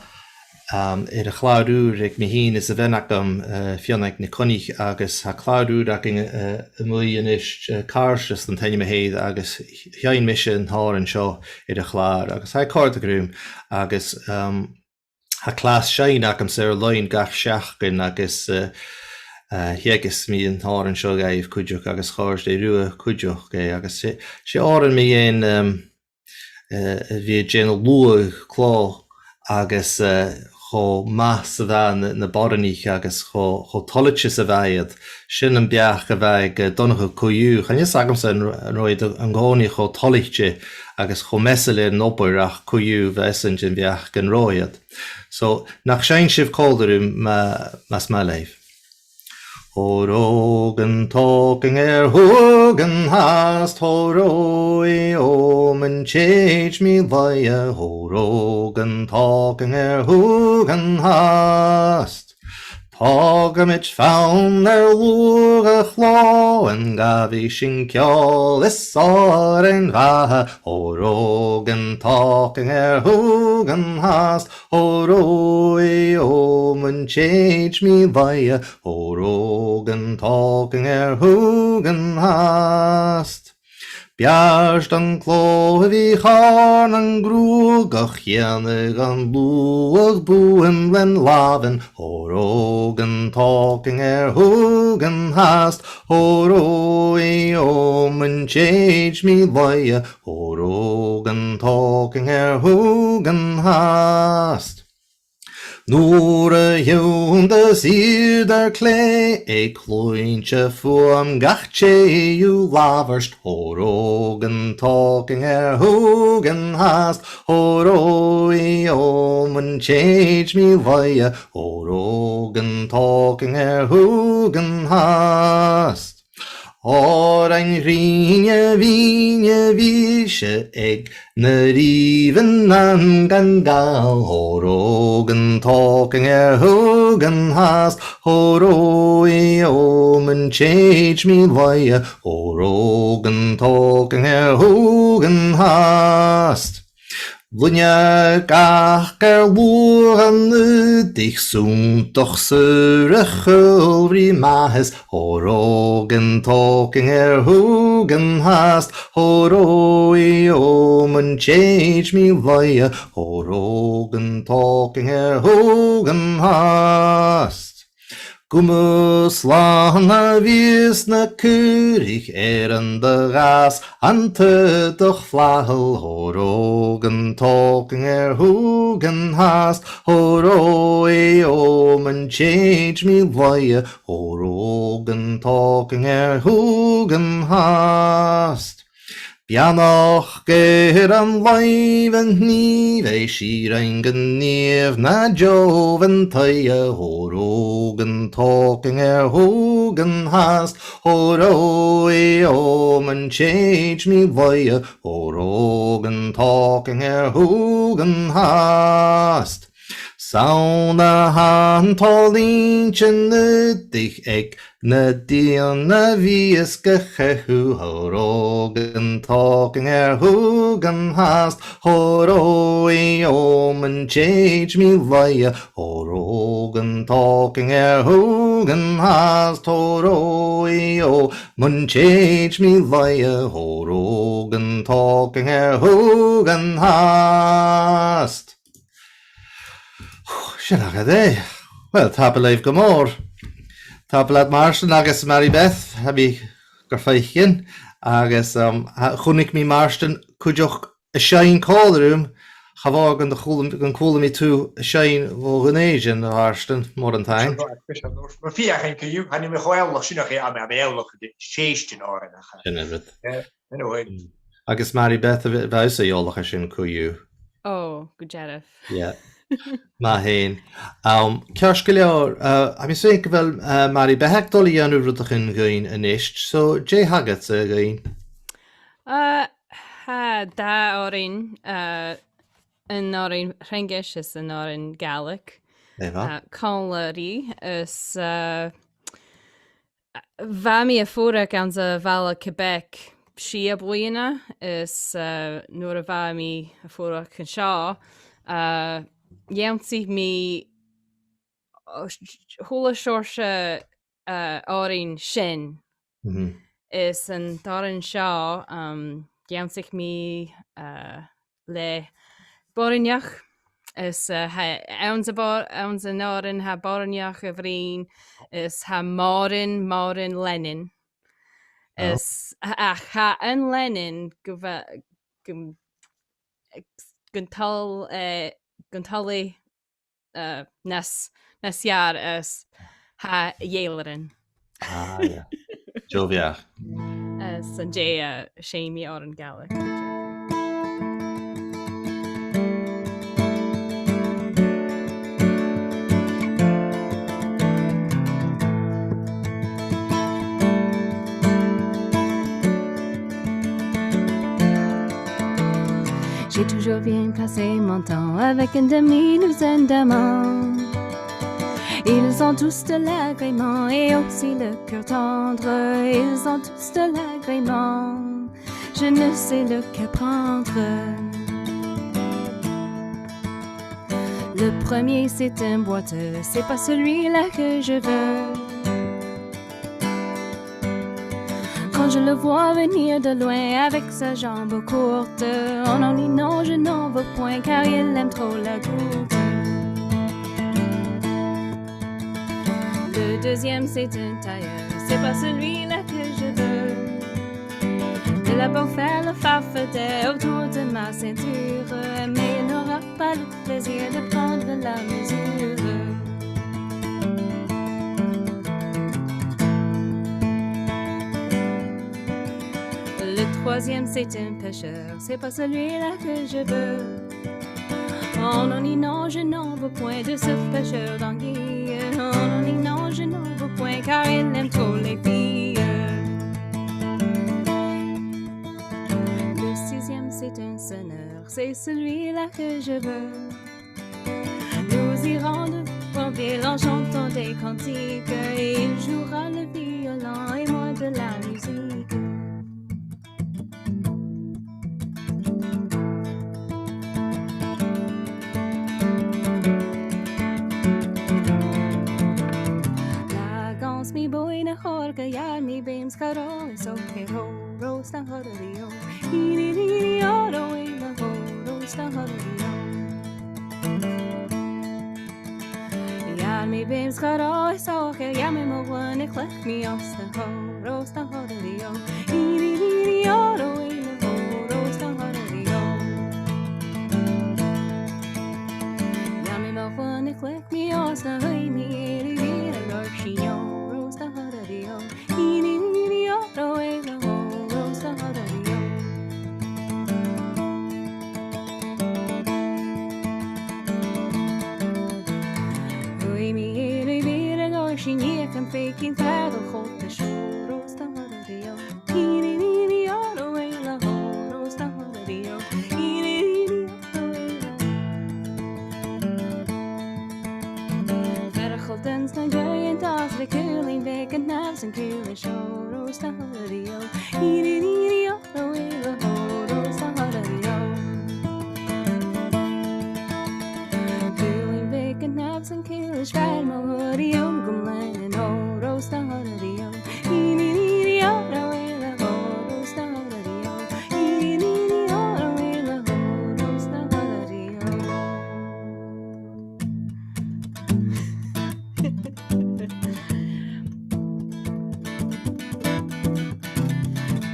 um, air a' chlàr ùr aig mi fhìn is a' bhean agam, eh, Fionnag NicCoinnich, agus tha clàr ùr againn, eh, a-muigh a-nis, eh, Càirdeas don t-ainm a th' air, agus sheinn mise an t-òran seo air a' chlàr, agus tha e a' còrdadh rium, agus, um, a' chlas seinn agamsa air-loidhne gach seachdain agus, eh, eh, theagaisg mi an t-òran seo dhaibh cuideachd agus chòrd e riutha cuideachd, eh, agus 's e, 's e òran mu dheidhinn, em, eh, a bhith a' dèanamh luadh clò agus, eh, cho math 's a bha na, na boireannaich agus cho, cho toilichte 's a bha iad. Sin am beachd a bha aig, eh, Donnchadh co-dhiù. Chan eil fhios agamsa an, an robh iad an-còmhnaidh cho toilichte agus cho measail air an obair ach co-dhiù bha esan den bheachd gun robh iad. So, nach seinn sibh còmhla rium ma, mas math leibh. Ò rò gun tòg an ear thugainn fhathast, ò rò i ò mun tèid mi laighe, ò rò gun tòg an ear thugainn fhathast. Tòigeamaid fann air luadh a' chlò, an gabhaidh sinn ceòl is òrain mhath, ò rò gun tòg an ear thugainn fhathast, ò rò i ò mun tèid mi laighe, ò rò gun tòg an ear thugainn fhathast. B' fheàrr don clò a bhith chòir nan gruagach, dhèanadh an luadh buan len làmhan, ò rò gun tòg an ear thugainn fhathast, ò rò i ò mun tèid mi laighe, ò rò gun tòg an ear thugainn fhathast. Nuair a thionndaidheas iad ar clèith, aig cluinntinn fuaim gach tè dhiubh labhairt, ò rò gun tòg an ear thugainn fhathast, ò rò i ò mun tèid mi laighe, ò rò gun tòg an ear thugainn fhathast. Òrain ghrinn a bhith, a bhith-se aig na rìomhan nan gan gabhail, ò rò gun tòg an ear thugainn fhathast, ò rò i ò mun tèid mi laighe, ò rò gun tòg an ear thugainn fhathast. Luinneadh gach air luadh an aodaich, sunndach saor a chùl ri maitheas, ò rò gun tòg an ear thugainn fhathast, ò rò i ò mun tèid mi laighe, ò rò gun tòg an ear thugainn fhathast. Gum bu slàn a bhios na caoraich air an do dh'fhàs an t-aodach flathail, ò rò gun tòg an ear thugainn fhathast, ò rò i ò mun tèid mi laighe, ò rò gun tòg an ear thugainn fhathast. Beannachd air an làimh a shnìomh, e sìor fhaighinn gun gnìomh na deòbh an taighe, ò rò gun tòg an ear thugainn fhathast, ò rò i ò mun tèid mi laighe, ò rò gun tòg an ear thugainn fhathast. 'S ann a tha an t-òrain sin aodaich aig na daoine a bhios ga chaitheamh, ò rò gun tòg an ear thugainn fhathast, ò rò i ò mun tèid mi laighe, ò rò gun tòg an ear thugainn fhathast, ò rò i ò mun tèid mi laighe, ò rò gun tòg an ear thugainn fhathast. Sin agad e. Uill, tapadh leibh gu mòr. Tapadh leat, Màrtainn, agus Mary Beth, tha mi gur faicinn, agus, um, tha, chunnaic mi Màrtainn cuideachd a' seinn còmhla rium, cha mhòr gun do chuala, gun cuala mi thu a' seinn bho Dhùn Èideann, a Mhàrtainn, mòran taing. Mo fhiachan co-dhiù, chan eil mi cho eòlach sin ach, a, a, eòlach air sèist an òrain ach. Sin e, rud. Eh, anyway. Mm. Agus Mary Beth, a bheil, a bheil thusa eòlach air sin co-dhiù? Ò, gu dearbh. Yeah. Math fhèin. Um, ceart gu leòr, uh, tha mi a' smaoineachadh gu bheil, uh, Mary Beth a' dol a dhèanamh rudeigin dhuinn a-nis, so dè th' agadsa dhuinn? Uh, tha dà òrain, uh, an òrain Fhraingis is an òrain Ghàidhlig. Glè mhath. Uh, còmhla rithe is, uh, bha mi a' fuireach anns a' bhaile Quebec sia bliadhna is, uh, nuair a bha mi a' fuireach an seo, uh, dh'ionnsaich mi, uh, a h-uile seòrsa, uh, òrain seinn. Mhm. Is an t-òran seo, um, dh'ionnsaich mi, uh, le boireannach, is, eh, tha, anns a' bhò-, anns an òran tha boireannach a' bruidhinn, is tha mòran, mòran leannain. Oh. Is, ach tha an leannan gu bhe-, gu, gun toil, eh, gun toil e, eh, nas, nas fheàrr is tha a dh'èilidh. Ah, yeah. Deagh bheachd. Eh, 's an dèidh, eh, seinnidh mi òran Gàidhlig. J'ai toujours bien passé mon temps avec une demi-douzaine d'amants. Ils ont tous de l'agrément et aussi le cœur tendre. Ils ont tous de l'agrément. Je ne sais lequel prendre. Le premier, c'est un boiteux, c'est pas celui-là que je veux. Quand je le vois venir de loin avec sa jambe courte, oh non, non, je n'en veux point, car il aime trop la gourde. Le deuxième, c'est un tailleur, c'est pas celui-là que je veux. Il a beau faire le farfadet autour de ma ceinture, mais il n'aura pas le plaisir de prendre la mesure. Le troisième, c'est un pêcheur, c'est pas celui-là que je veux. Oh non, non, je n'en veux point de ce pêcheur d'anguilles. Oh non, non, je n'en veux point, car il aime trop les filles. Le sixième, c'est un sonneur, c'est celui-là que je veux. Nous irons de ville en chantant des cantiques, et il jouera le violon et moi de la musique. Làmh anns mi bhuidhe na h-òirge, gheàrr mi beum sgàth ro, is ok, ho, ro, stan, ho, ro, ri, o. Ì, ri, ri, ri, o, ro, e, la, ho, ro, stan, ho, ro, ri, o. Gheàrr mi beum sgàth ro, is ok, gheàrr mi mo ghlùin, chluich mi os na, ho, ro, stan, ho, ro, ri, o. Ì, ri, ri, ri, o, ro, e, la, ho, ro, stan, ho, ro, ri, o. Gheàrr mi mo ghlùin, chluich mi os na, hui mi, ì, ri, ri, ri, ro, si, o, ro, stan, ho, ro, ri, o. Ì, ri, ri, ri, o, ro, e, la, ho, ro, stan, ho, ro, ri, o. Hui mi, ì, ri, ri, ri, ro, si, ni, a, cam, fe, cin, fa, ro, cho, ta, sho, ro, stan, ho, ro, ri, o. Ì, ri, ri, ri, o, ro, e, la, ho, ro, stan, ho, ro, ri, o. Ì, ri, ri, ri, o, ro, e, la. Fear a' chòmhdhail anns na gàidhean, tàs le cùlainn bheag a' snàmh san cùil an seo, ro, stan, ho, ro, ri, o. Ì, ri, ri, ri, o, ro, e, la, ho, ro, stan, ho, ro, ri, o. Cùlainn bheag a' snàmh san cùil, is fear mo thuaiream gum lean an, o, ro, stan, ho, ro, ri, o. Ì, ri, ri, ri, o, ro, e, la, ho, ro, stan, ho, ro, ri, o. Ì, ri, ri, ri, o, ro, e, la, ho, ro, stan, ho, ro, ri, o.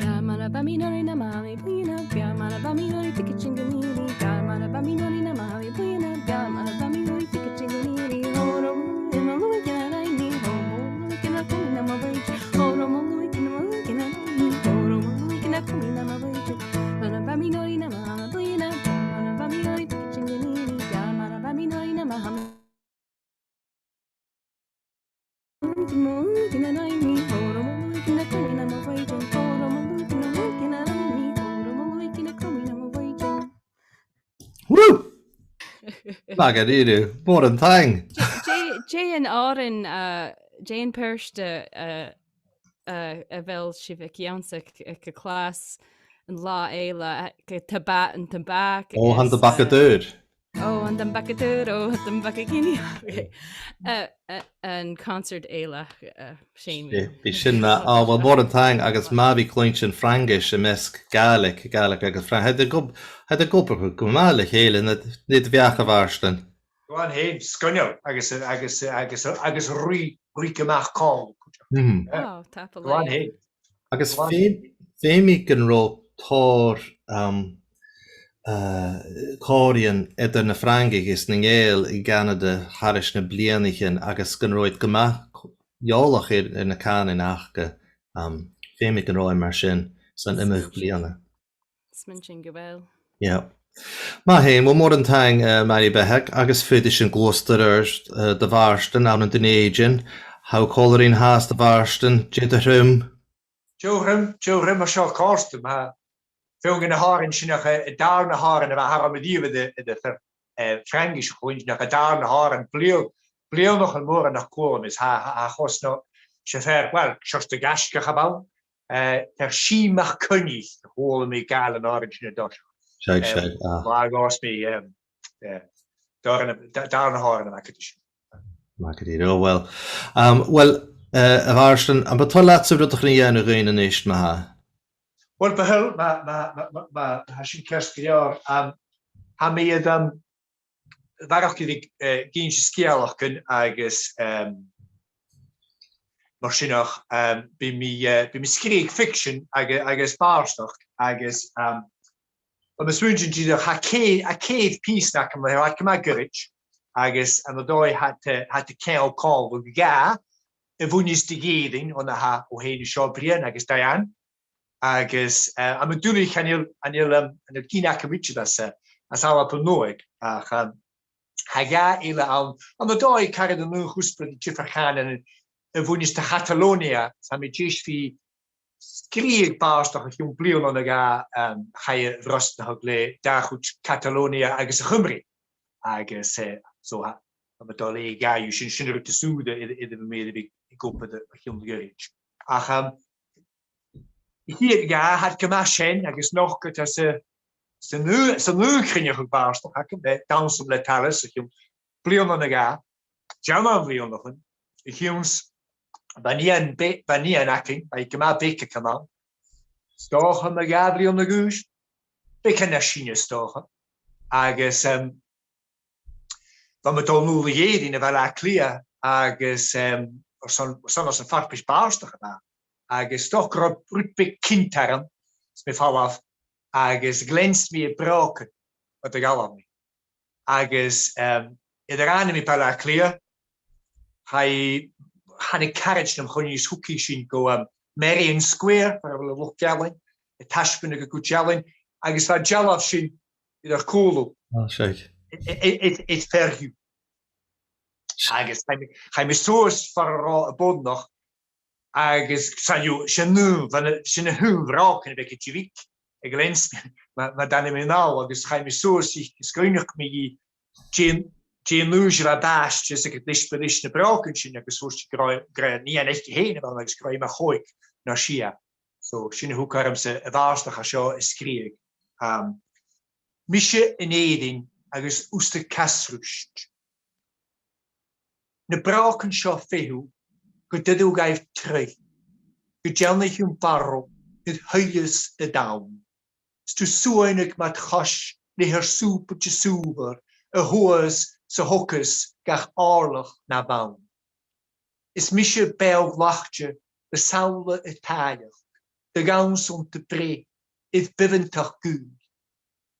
Biaman a' bhàmhainn oirre na mamaidh bliadhna, biaman a' bhàmhainn oirre ticket sin gu nìrí, biaman a' bhàmhainn oirre na mamaidh bliadhna, biaman a' bhàmhainn oirre ticket sin gu nìrí, ho ro, e mo luaidh na rinn mi, ho mo luaidh na cumaidh na mo bhuidse, ho ro mo luaidh na mo luaidh na rinn mi, ho ro mo luaidh na cumaidh na mo bhuidse, biaman a' bhàmhainn oirre na mamaidh bliadhna, biaman a' bhàmhainn oirre ticket sin gu nìrí, biaman a' bhàmhainn oirre na mamaidh. Woo! Math dha-rìribh, mòran taing. Dè, dè, dè an t-òran, uh, dè an pearsa, uh, uh, a bheil sibh ag ionnsachadh aig, aig a' chlas an latha eile, uh, gu toba-, an tobac? Ò, tha an tobac gu tur. Ò, Dum bacaduro, dum bacadini. Okay. Uh, uh, an concert eile, uh, Seamie. Bidh sin math, oh, well, mòran taing agus math a bhith a' cluinntinn Fraingis am measg Gàidhlig, Gàidhlig agus Fraing-, tha iad ag ob-, tha iad ag obair gu math le chèile, nad, nad bheachd, a Mhàrtainn? Glan fhèin, sgoinneil, agus, agus, agus, agus ruith, ruith gu math còmhla. Mm. Yeah. Oh, tapadh leibh. Glan fhèin. Agus feumaidh, feumaidh gun robh tòrr, um, uh, còmhraidhean eadar na Frangaich is na Gàidheil i gCanada thairis na bliadhnaichean agus gun robh iad gu math eòlach air, air na cànain aca, um, feumaidh gun robh e mar sin san iomadh bliadhna. Smaointinn gu bheil. Yeah. Math fhèin, well, mòran taing, uh, Màiri Beathag, agus faodaidh sinn gluasad air, uh, do Mhàrtainn ann an Dùn Èideann. Tha thu còmhla rinn fhathast, a Mhàrtainn, dè do thriom? Deagh thriom, deagh thriom, mar seo, còrdadh rium, tha. Feadhainn de na h-òrain sin ach, eh, an dàrna h-òran a bha thugam a-riamh air, air, air, eh, Fraingis a chluinntinn, ach an dàrna h-òran, bliadh-, bliadhnaichean mòra nach cuala mi, is tha, tha, tha cosnadh, 's e fear, well, seòrsa de ghaisgeach a bh' ann, eh, fear Sìm MacCoinnich a chuala mi a' gabhail an òrain sin an toiseach. Seadh, eh, seadh, ah. Mar a dh'fhàs mi, eh, eh, dàrna, dà-, dàrna h-òran a bh' agad an sin. Math dha-rìribh, oh, well. Um, well, eh, a Mhàrtainn, am bu toil leatsa rudeigin a dhèanamh dhuinn a-nis, ma-thà? Well, bu thoil, ma, ma, ma, ma, ma tha sin ceart gu leòr. Um, tha mi air, um, a bharrachd air, eh, ag innse sgeulachdan agus, um, mar sin, ach, um, bidh mi, eh, bidh mi a' sgrìobhadh fiction agus, agus bàrdachd agus, um, bha mi a' smaointinn dìreach, tha ceud, tha ceud pìos agam le, tha e gu math goirid, agus ann an dòigh tha iad, tha iad a' ceangal còmhla, gu dà, a bhuineas do dh'Èirinn, on a tha thu fhèin an seo, Brian, agus Diane, agus, eh, tha mi duilich, chan eil, chan eil, um, chan eil gin agam idir às, eh, às Alba Nuadh, ach, um, tha dhà eile ann, ann an dòigh, car air an aon chuspair, diofar chànanan a bhuineas do Chatalònia, tha mi deiseil a bhith sgrìobhadh bàrdachd o chionn bliadhna no dhà, um, chaidh a bhrosnachadh le dà chuid Catalònia agus a' Chuimrigh. Agus, eh, so, tha, tha mi a' dol a dh'fhaighinn sin, sin an rud as ùire air, air a bheil mi air a bhith ag obair o chionn ghoirid. Ach, um, a' chiad dhà, tha iad gu math sean agus nochd iad às a, san aon, san aon chruinneachadh bàrdachd agam, eh, Dannsam le Taibhse, o chionn bliadhna no dhà, dà mhìle bliadhna o chionn, a chionn 's, bha nighean be-, bha nighean againn, bha i gu math beag aig an àm. 'S dòcha mu dhà bhliadhna a dh'aois, beagan nas sine 's dòcha. Agus, em, bha mi a' dol a-null a dh'Èirinn, a Bhaile Àtha Cliath, agus, em, airson, airson, airson farpais bàrdachd a bh' ann. Agus 's dòcha gun robh rud beag cinnteach orm, 's mi a' falbh, agus ghleans mi air brògan a dh'fhalbh mi. Agus, em, nuair a ràinig mi Baile Àtha Cliath, chaidh, thàinig caraid nam choinneamh is thug i sinn gu, em, Merrion Square, far a bheil an luchd-ealain, a' taisbeanadh a' chuid ealain, agus bha an dealbh sin air ar cùlaibh. Ah, seadh. It, it, it, it, it fair you. Agus chaidh mi, chaidh mi suas far an robh am boireannach, agus 's ann, 's e an aon, bha na, 's e na h-aon bhrògan a bh' aig a' Divic, aig a' Lens, ma, ma dh'ainmich mi a-nall, agus chaidh mi suas i, is dh'fhaighnich mi dhi dè, dè an aois a bha a' bhàis, is aig an deisciobail leis na brògan sin, agus thuirt i gun robh, gun robh nighean aice fhèin a bh' ann agus gun robh i mu chòig no sia. So, sin a thug ormsa a' bhàrdachd seo a sgrìobhadh. Um, Mise in Èirinn agus thusa casruisgte. Na brògan seo feitheamh gun toireadh dhaibh troigh, gun dèanadh iad barrachd nuair a shoilleas an t-àm. 'S tu suaineadh mar chois le ar sùbaid is sùbhar a shuas 's a thogas gach òirleach na bhonn. Is mise beò-ghlacte le samhla a' tàilleachd, do dhannsa annta breith air beathantachd gaoil.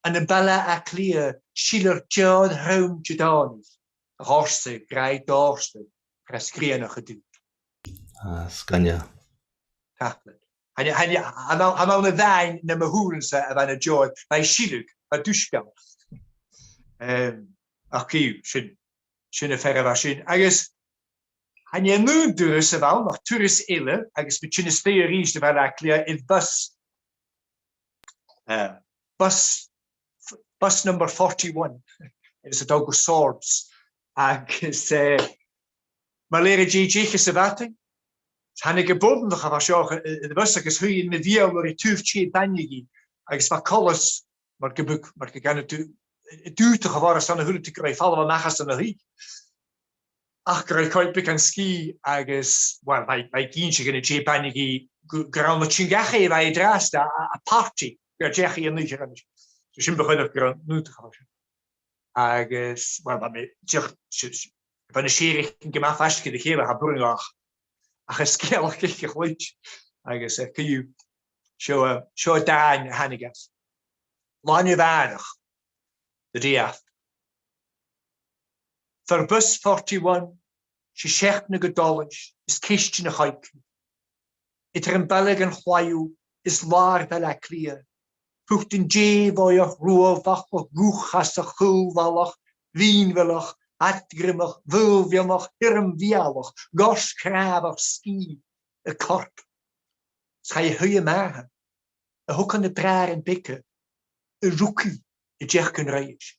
Ann am Baile Àtha Cliath silear deòir throm Didòmhnaich, a dh'fhorsaigh gràidh dòrtadh tro sgrìonach an dùil. Ah, sgoinneil. Tapadh leat. Chan e, chan e, chan ann, chan ann a-mhàin nam shùilean-sa a bha na deòir, bha i a' sileadh, bha i a' dùsgadh. Em, ach co-dhiù, sin, sin am fear a bha sin. Agus chan e an aon turas a bh' ann, ach turas eile, agus bha mi a' tighinn a-steach a-rithist a Bhaile Àtha Cliath air bus, eh, bus, bus number forty-one, agus a' dol gu Swords. Agus, eh, mar a leithid dè deich sa mhadainn, thàinig am boireannach a bha seo, eh, air a' bhus agus shuidh i air mo bheulaibh ri taobh tìr-bainne dhith, agus bha coltas mar gum biodh, mar gun canadh tu, a' dùtachadh a' bhàrr airson a h-uile duine gun robh i a' falbh a-mach às an taigh. Ach gun robh i a' coimhead beagan sgìth agus, well, bha i, bha i ag innse dhan an tè a bhuineadh i gu, gun robh na tionndaidhean a bha i an-dràsta a, a, a' party, gun deach i a-nise. So sin bu choireach gun robh an aodach a bha sin. Agus, well, bha mi, dìreach, s-, s-, bha na sèithrichean gu math faisg air a chèile, cha b' urrainn dhomh ach, ach an sgeulachd aice a chluinntinn. Agus, eh, co-dhiù, seo, eh, seo an dàn a thàinig às. Là Nèamh-aoiseach, the day after. Far bus forty-one, 's e seachnadh a' dol leis, is ceistean a' choigrich. Eadar am baile gun chlaidheamh is làr Bhaile Àtha Cliath, thugtar an dèidh bhòidheach ruadh, faclach dhubh-chasach, chaol-mhallach, mhìn-mhilleach, ad-ghriomach, bhuil-mhionach, thioram mheallach, goirt chnàmhach sgìth a' corp. 'S chaidh a shuidhe a-màthair, a thogail na bràithrean beaga, a rugadh i a' dèanamh rèis.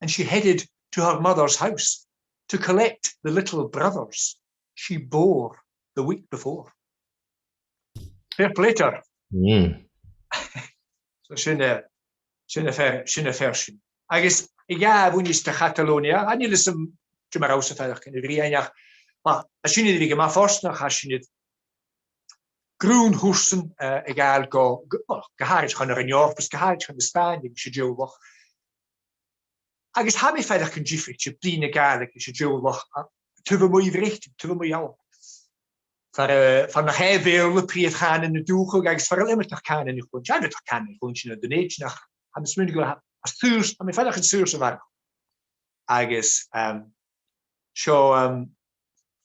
And she headed to her mother's house to collect the little brothers she bore the week before. Fair play to her. Mm. So sin, eh, sin am fear, sin am fear sin. Agus a dhà a bhuineas do Chatalonia, chan eil fhios agam dè mar a tha sibh a' faireachdainn a bhriathran, ach, ma, tha sinn air a bhith gu math fortanach, tha sinn air grunn chùrsan, eh, a ghabhail gu, gu, well, gu h-àraid chun an Eòrpa, gu h-àraid chun na Spàinne, agus an teaghlach. Agus tha mi a' faireachdainn diofraichte, bruidhinn na Gàidhlig ris an teaghlach, a, taobh a-muigh Bhreatainn, taobh a-muigh Alba. Far, eh, far nach e a' Bheurla prìomh chànan na dùthcha agus far a bheil iomadach cànan a' cluinntinn, iomadach cànan a' cluinntinn ann an Dùn Èideann, ach tha mi a' smaoineachadh gu bheil e, a, saor, tha mi a' faireachdainn saor sa bharrachd. Agus, em, seo, em,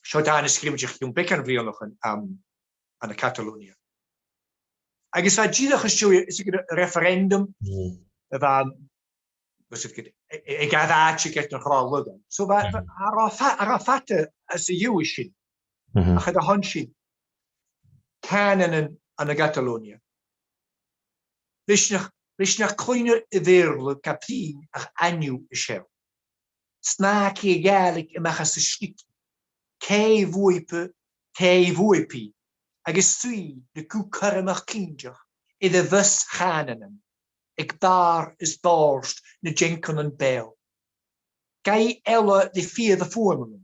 seo dàn a sgrìobh mi o chionn beagan bhliadhnaichean, em, ann an Catalonia. Agus bha dìreach às dèidh, is e referendum, mm, a bha, was it good, a, a, a' gabhail àite aig an robh laghan. So bha, bha, cha robh fa-, cha robh fada às a dhèidh sin. Mhm. Ach an uair sin, cànan ann an, ann an Catalonia. Leis nach, leis nach cluinnear a' Bheurla ga bruidhinn ach ainneamh is seo. Snàgaidh a' Ghàidhlig a-mach às an sligean. Cè bhuaipe, cè bhuaipe, agus suidhidh na gu cothromach cinnteach air a' bhus chànanan, aig bàrr is bòrd nan deangannan beò. Gabhaidh eile ri fìor a' fuaimean,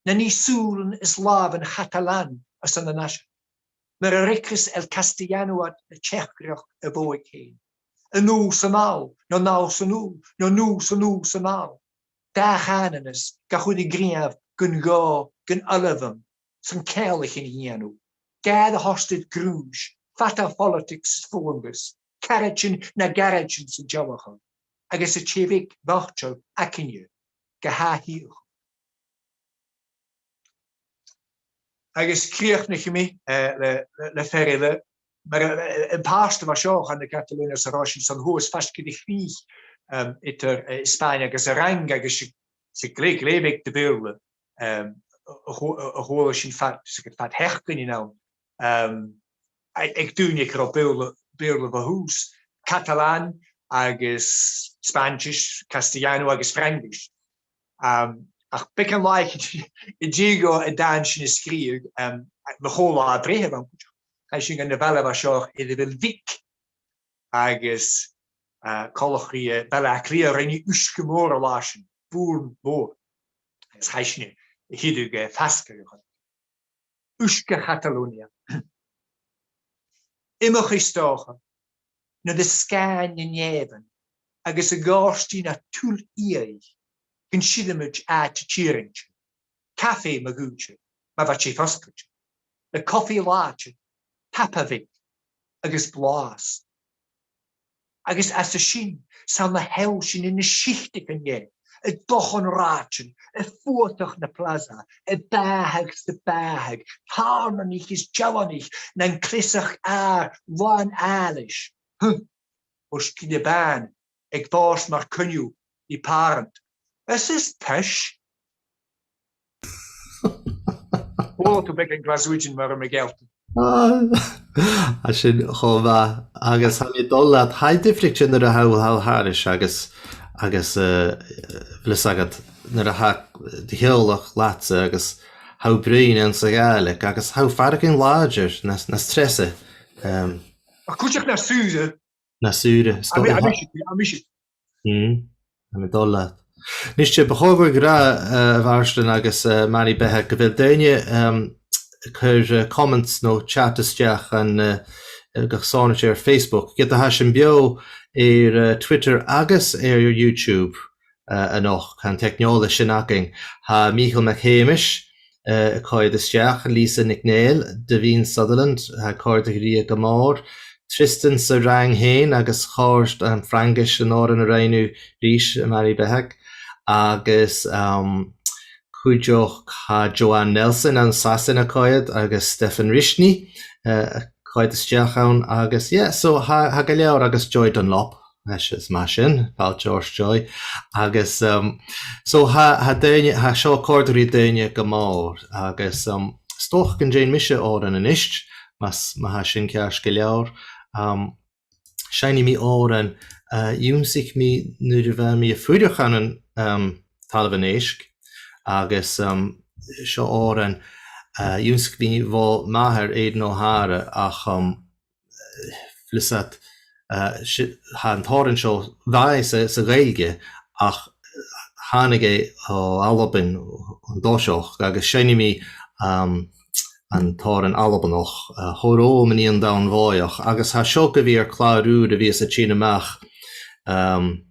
na nì sùilean is làmhan Chatalan airson an aiseirigh. Mar a fhreagras El Castellano iad le teachdaireachd a' bhodhaig fhèin. An ù san ùl, no an ùl san ù, no an ù san ù san ùl. Dà chànanas ga chur a gnìomh gun gò, gun oilbheam, san ceangal a chì sinn a dhèanamh. Gàire a thoirt air gruais, fada phoilitigs is fulangas, caraidean na gàirdean san dealachadh, agus an tè bheag bhochd againne ga thaghadh. Agus crìochnaich mi, eh, le, le, le fear eile, mar, eh, eh, am pàirt a bha seo, chan e Catalonia sa Rùis, 's ann shuas faisg air a' chrìch, em, eadar, eh, Spàinn agus an Fhraing agus 's e, 's e glè, glè bheag de Bheurla, em, a, a, a chuala sinn fad, 's e fad sheachdain ann. Em, aig, aig daoine aig an robh Beurla, Beurla bho thùs, Catalan agus Spanish, Castellano agus Fraingis. Em, ach beagan làithean an dèidh dhomh an dàn sin a sgrìobhadh, em, mo cho-là-breith a bh' ann cuideachd. Chaidh sinn gun a' bhaile a bha seo air a bheil Vic agus, eh, coltach ri, eh, Baile Àtha Cliath, rinn i uisge mòr an latha sin, bùrn mòr. Agus chaidh sinn a shireadh, eh, fasgadh a chur. Uisge Chatalonia. Iomchaidh, 's dòcha, nuair a sgàin na nèamhan agus a' ghàirdean a' tuil iadhaidh, gun sireamaid àite tèarainte, caife ma dh'fhaodte, ma bha tè fosgailte, le cofaidh làidir, tapa bheag agus blàths. Agus às a sin, 's ann a sheall sinn na siotaigean dheth, a' dochann rathaidean, a' fuadach na plaza, a' bàthadh 's a' bàthadh, tàirneanaich is dealanaich nan cleasachd àir làn àileis. Huh. Os cionn a' bhàin, aig bòrd mar coinneamh ri pàrant. Is is tuis. Chuala tu beagan Glaswegian mar a bha mi a' gealltainn. Ah, tha sin cho math. Agus tha mi a' dol leat, tha e diofraichte nuair a tha thu, tha thu thairis agus, agus, eh, bheil fhios agad, nuair a tha do theaghlach leatsa agus tha thu a' bruidhinn anns a' Ghàidhlig agus tha thu a' faireachdainn làidir, nas, nas treasa. Em, ach cuideachd nas saoire. Nas saoire, is dòcha. Tha mi, tha mi, tha mi. Mm. Tha mi dol leat. Nise, bu chòir dhomh a ràdh, eh, a Mhàrtainn agus, eh, Màiri Beathag, gu bheil daoine, em, a' cur, eh, comments no chat a-steach an, eh, eh, gach sònraichte air Facebook. Ged a tha sinn beò air, eh, Twitter agus air YouTube, eh, a-nochd, tha an teicneòlas sin againn. Tha Mìcheal MacShèamais, eh, a' coimhead a-steach, Lisa NicNèill, Davine Sutherland, tha e a' còrdadh rithe gu mòr, Tristan sa Fhraing fhèin agus chòrd an Fhraingis an òran a rinn thu ris, a Mhàiri Beathag, agus, um, cuideachd tha Joanne Nelson ann an Sasainn a' coimhead agus Stefan Rishny, eh, a' coimhead a-steach ann agus, yeah, so tha, tha gu leòr agus Joy Dunlop, leis is mar sin, fàilte ort Joy. Agus, um, so tha, tha daoine, tha seo a' còrdadh ri daoine gu mòr agus, um, 's dòcha gun dèan mise òran a-nis, mas, ma tha sin ceart gu leòr. Um, seinnidh mi òran, eh, dh'ionnsaich mi nuair a bha mi a' fuireach ann an, um, Talamh an Èisg, agus, um, seo òran, eh, dh'ionnsaich mi bho m' athair Aidan O'Hara, ach, um, fliuch, eh, si-, tha an t-òran seo, bha e sa, sa Ghaeilge, ach thàinig e à Albainn an toiseach, agus seinnidh mi, um, an t-òran Albannach, eh, Ho ro mo nighean donn bhòidheach, agus tha seo gu bhith air clàr ùr a bhios a' tighinn a-mach, um,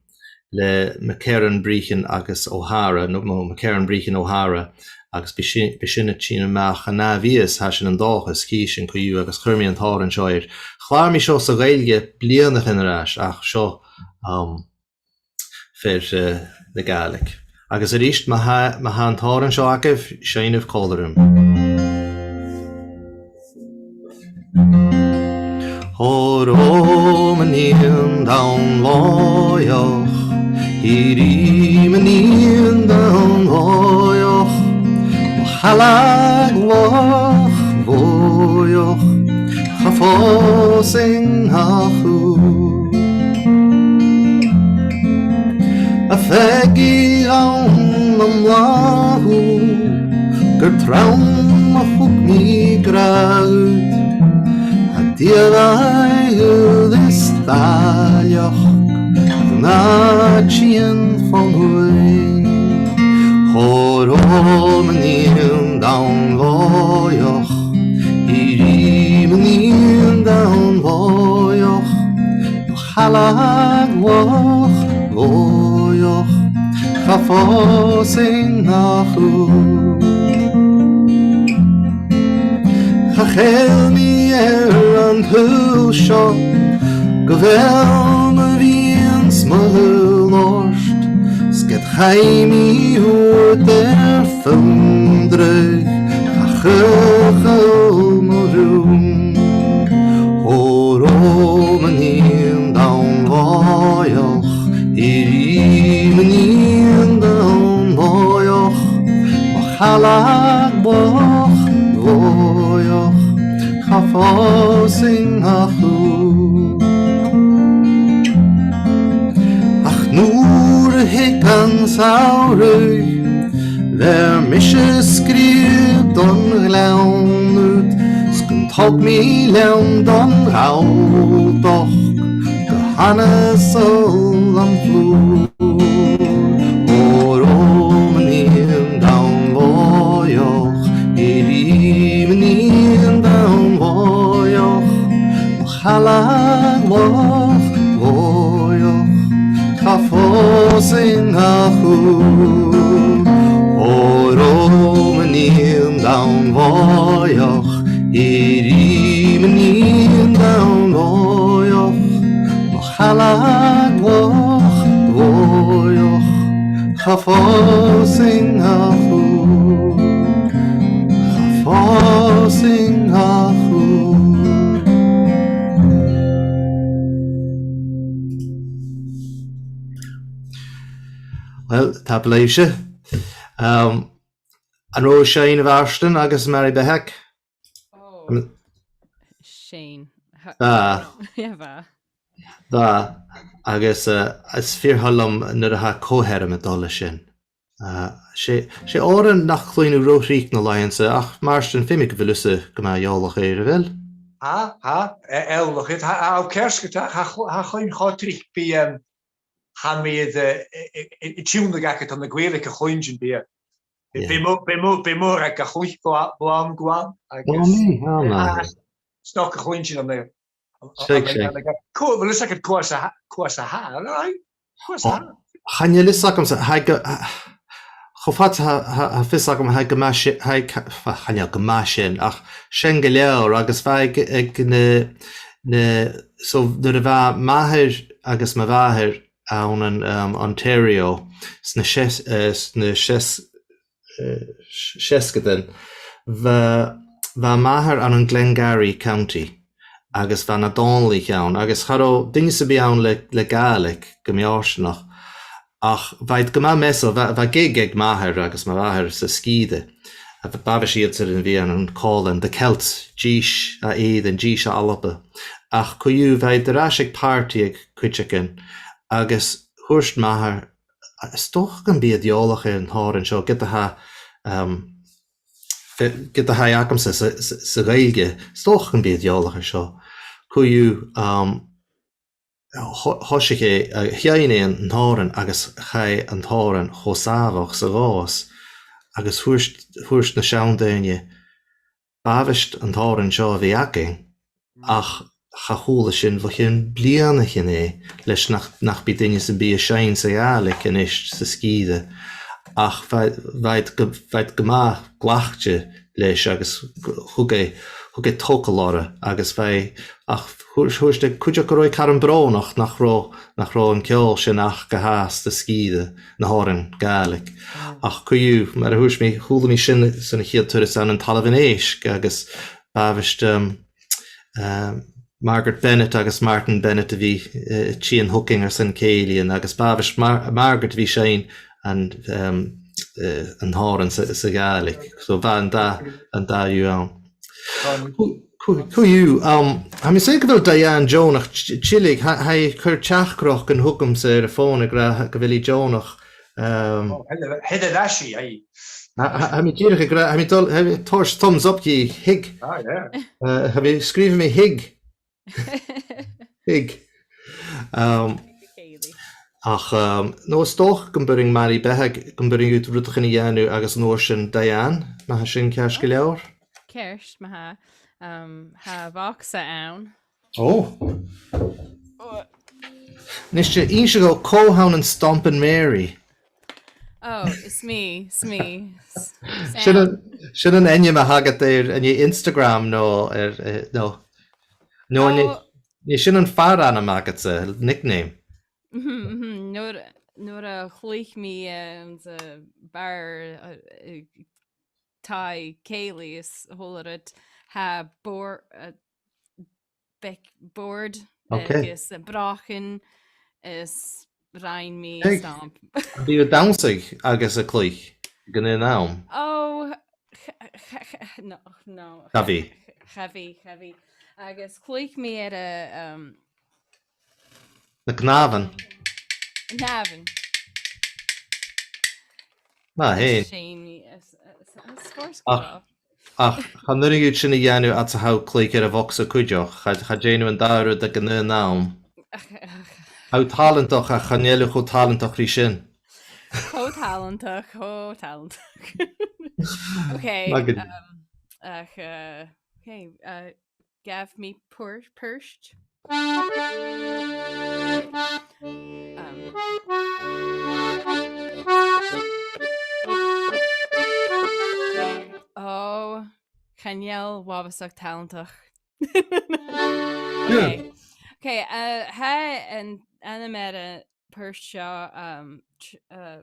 le McCarron, Breachin agus O'Hara, no, no, McCarron, Breachin, O'Hara, agus bidh sin, bidh sin a' tighinn a-mach an ath mhìos, tha sinn an dòchas, chì sinn co-dhiù, agus chuir mi an t-òran seo air. Chlàr mi seo sa Ghaeilge bliadhnaichean air ais, ach seo, um, fear, eh, na Gàidhlig. Agus a-rithist, ma tha, ma tha an t-òran seo agaibh, seinnibh còmhla rium. Ho ro mo nighean donn bhòidheach, i ri mo nighean donn bhòidheach, mo shealladh bhòidheach, cha phòs ach thu. A' faighinn ann am blàthachadh, gur trom a thug mi gràdh, a' dìreadh is dàileachd, na tighinn fon uaigh. Ho ro mo nighean donn bhòidheach, i ri mo nighean donn bhòidheach, mo shealladh bhòidheach, cha phòs ach thu. Cha chaill mi air an t-saoghal seo, gu bheil mo mhiann 's mo shaoghal ort, 's ged chaidh mi thuat air fon draoidh, cha chaochail mo rùn. Ho ro mo nighean donn bhòidheach, i ri mo nighean donn bhòidheach, mo shealladh bhòidheach, cha phòs ach thu. Ach nuair a thig an samhradh, bheir mise sgrìob don ghleann ud, 's gun tog mi leann don Ghalltachd, gu h-annasail am flùr. Ho ro mo nighean donn bhòidheach, i ri mo nighean donn bhòidheach, mo shealladh bhòidheach, cha phòs ach thu. Ho ro mo nighean donn bhòidheach, i ri mo nighean donn bhòidheach, mo shealladh bhòidheach, cha phòs ach thu. Cha phòs ach thu. Uill, tapadh leibhse. Um, an robh sibh a' seinn, a Mhàrtainn agus Màiri Beathag? Oh. Um, seinn. Bha. Yeah, bha. Bha. Agus, uh, is fìor thoil leam nuair a tha co-sheirm a' dol leis sin. Uh, 's e, 's e òran nach cluinn thu ro thric na làithean-sa, ach Màrtainn, feumaidh gu bheil thusa gu math eòlach air, a bheil? Tha, tha, e-, eòlach air, tha, tha, ceart gu leòr, tha, tha, tha e cho tric, bidh, um, tha mi air, eh, eh, eh, eh, tionndadh agad ann an Gàidhlig a chluinntinn, bidh, bidh, yeah, bidh mo, bidh mo, bidh mo rud ga chluich bho, bho àm gu àm, agus, well, mi, oh, eh, no, ah, stoc a chluinntinn an-diugh. Seadh, seadh. Cò, bheil fhios agad cò às a tha, cò às a tha, all right? Cò às a tha? Chan eil fhios agamsa, tha gu, cho fad 's a tha, tha, tha fios agam, tha gu math si-, tha ca-, fa-, chan eil gu math sin, ach sin gu leòr, agus bha aig, aig na, na, so, nuair a bha m' athair agus mo mhàthair ann an, um, Ontario, sna seas-, eh, sna seas-, eh, s-, seasgadan, bha, bha m' athair ann an Glengarry County, agus bha na Dòmhnallaich ann, agus cha robh duine sam bith ann le, le Gàidhlig gu mì-fhortanach. Ach bha iad gu math measail, bha, bha gig aig m' athair agus mo mhàthair sa sgìre. A bh-, b' àbhaist iadsan a bhith ann an còmhlan, the Celts, dithis à Èirinn, dithis à Alba. Ach co-dhiù, bha iad air ais aig pàrtaidh aig cuideigin, agus thuirt m' athair, "Is dòcha gum bi iad eòlach air an t-òran seo, ged a tha, um, ged a tha e agamsa sa, sa, sa Ghaeilge, is dòcha gum bi iad eòlach air seo." Co-dhiù, um, tho-, thòisich e, eh, sheinn e an t-òran agus chaidh an t-òran cho sàmhach 's a ghabhas, agus thuirt, thuirt na seann daoine, "B' àbhaist an t-òran seo a bhith againn, ach cha chuala sinn bho chionn bliadhnaichean e, leis nach, nach bi duine sam bith a' seinn sa Ghàidhlig a-nis sa sgìre." Ach bha, bha iad gu, bha iad gu math glacte leis agus gu-, thug e, thug e togail orra agus bha e, ach thuirt, thuirt e cuideachd gun robh e caran brònach nach robh, nach robh an ceòl sin aca gu fhathast sa sgìre, na h-òrain Ghàidhlig. Ach co-dhiù, mar a thuirt mi, chuala mi sin san a' chiad turas ann an Talamh an Èisg agus b' àbhaist, um, um, Margaret Bennett agus Martin Bennett a bhith, eh, a' tighinn thugainn airson cèilidhean, agus b' àbhaist Mar-, Margaret a bhith a' seinn an, um, eh, an t-òran sa, sa Ghàidhlig. So bha an dà, an dà dhiubh ann. Co-, co-, co-dhiù, um, tha mi a' smaoineachadh gu bheil Diane deònach t-, tilleadh, tha, tha i a' cur teachdaireachdan thugamsa air a' fòn ag ràdh gu bheil i deònach, um, oh, tha i, tha i air ais, aye. Tha, tha, tha mi dìreach ag ràdh, tha mi dol, tha mi a' toirt thumbs up dhi, thig. Ah, yeah. Eh, tha mi a' sgrìobhadh mi thig. Thig. Um, ach, um, no, is dòcha gum b' urrainn, Màiri, bheathach, gum b' urrainn dhut rudeigin a dhèanamh agus an uair sin Diane, ma tha sin ceart gu leòr. Ceart, ma-thà. Um, tha bogsa ann. Oh. Oh. Nise, innis dhomh cò th' ann an Stompin' Mary. Oh, 's mi, 's mi. S-, sin an, sin an t-ainm a th' agad air, an e Instagram no air, eh, no. No, an e, oh, an e sin am far-ainm agadsa, nickname? Mhm, mhm. Nuair, nuair a chluich mi, eh, anns a' bhàr, eh, eh, taigh-cèilidh is a h-uile rud, tha bòr-, eh, big board, okay, agus, eh, brògan is rinn mi stamp. Bidh thu a' dannsa agus a' cluich gun aon àm? Oh, ch-, ch-, ch-, no, no. Cha bhi. Cha bhi, cha bhi. Agus chluich mi air a, um, na cnàmhan. Cnàmhan. Na fhèin. Sin, is, is, is sgòr, ach, sgòr. Ach chan urrainn dhut sin a dhèanamh fhad 's a tha thu a' cluich air a' bhogsa cuideachd. Cha, cha dèan thu an dà rud aig an aon àm. Tha thu tàlantach ach chan eil thu cho tàlantach ri sin. Cho tàlantach, cho tàlantach. Okay, math dha-rìribh. Um, ach, uh, okay, uh, gabh mi puir-, puirt. Um, oh, chan eil uabhasach tàlantach. Yeah. Okay. Okay, uh, tha an t-ainm air a' phuirt seo, um, tr-, uh,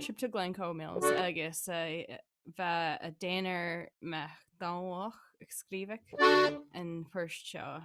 Trip to Glencoe Mills, agus, uh, bha Dànaid MacDhòmhnaill a' sgrìobhadh an puirt seo.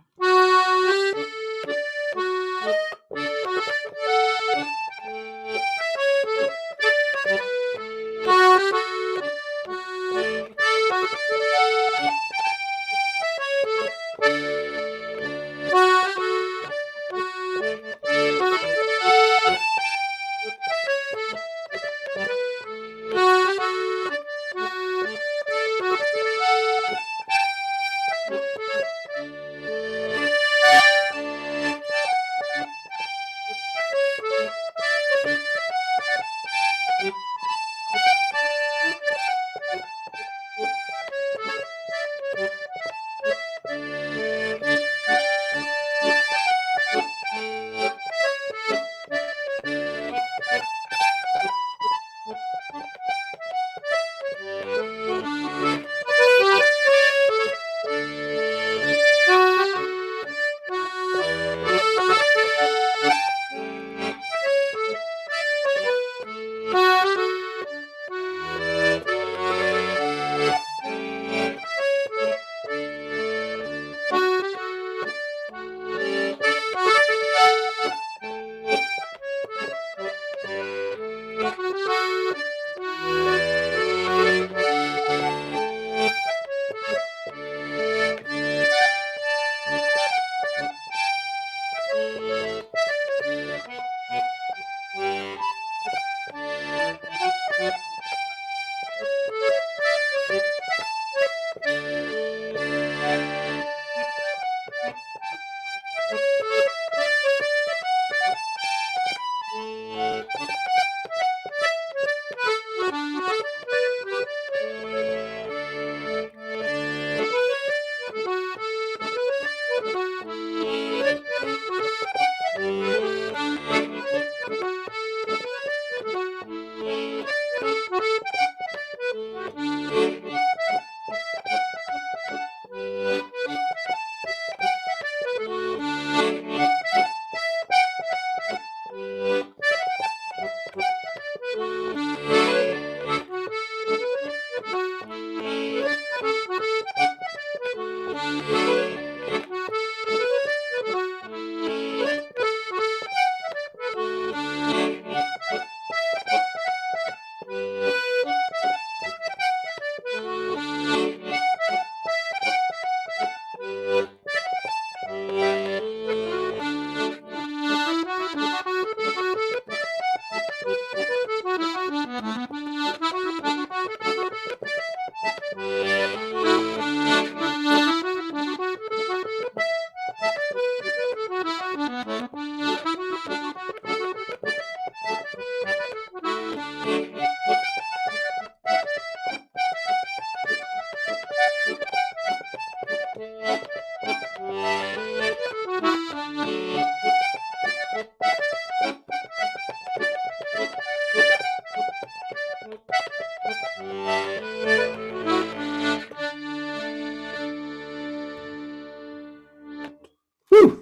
Woo!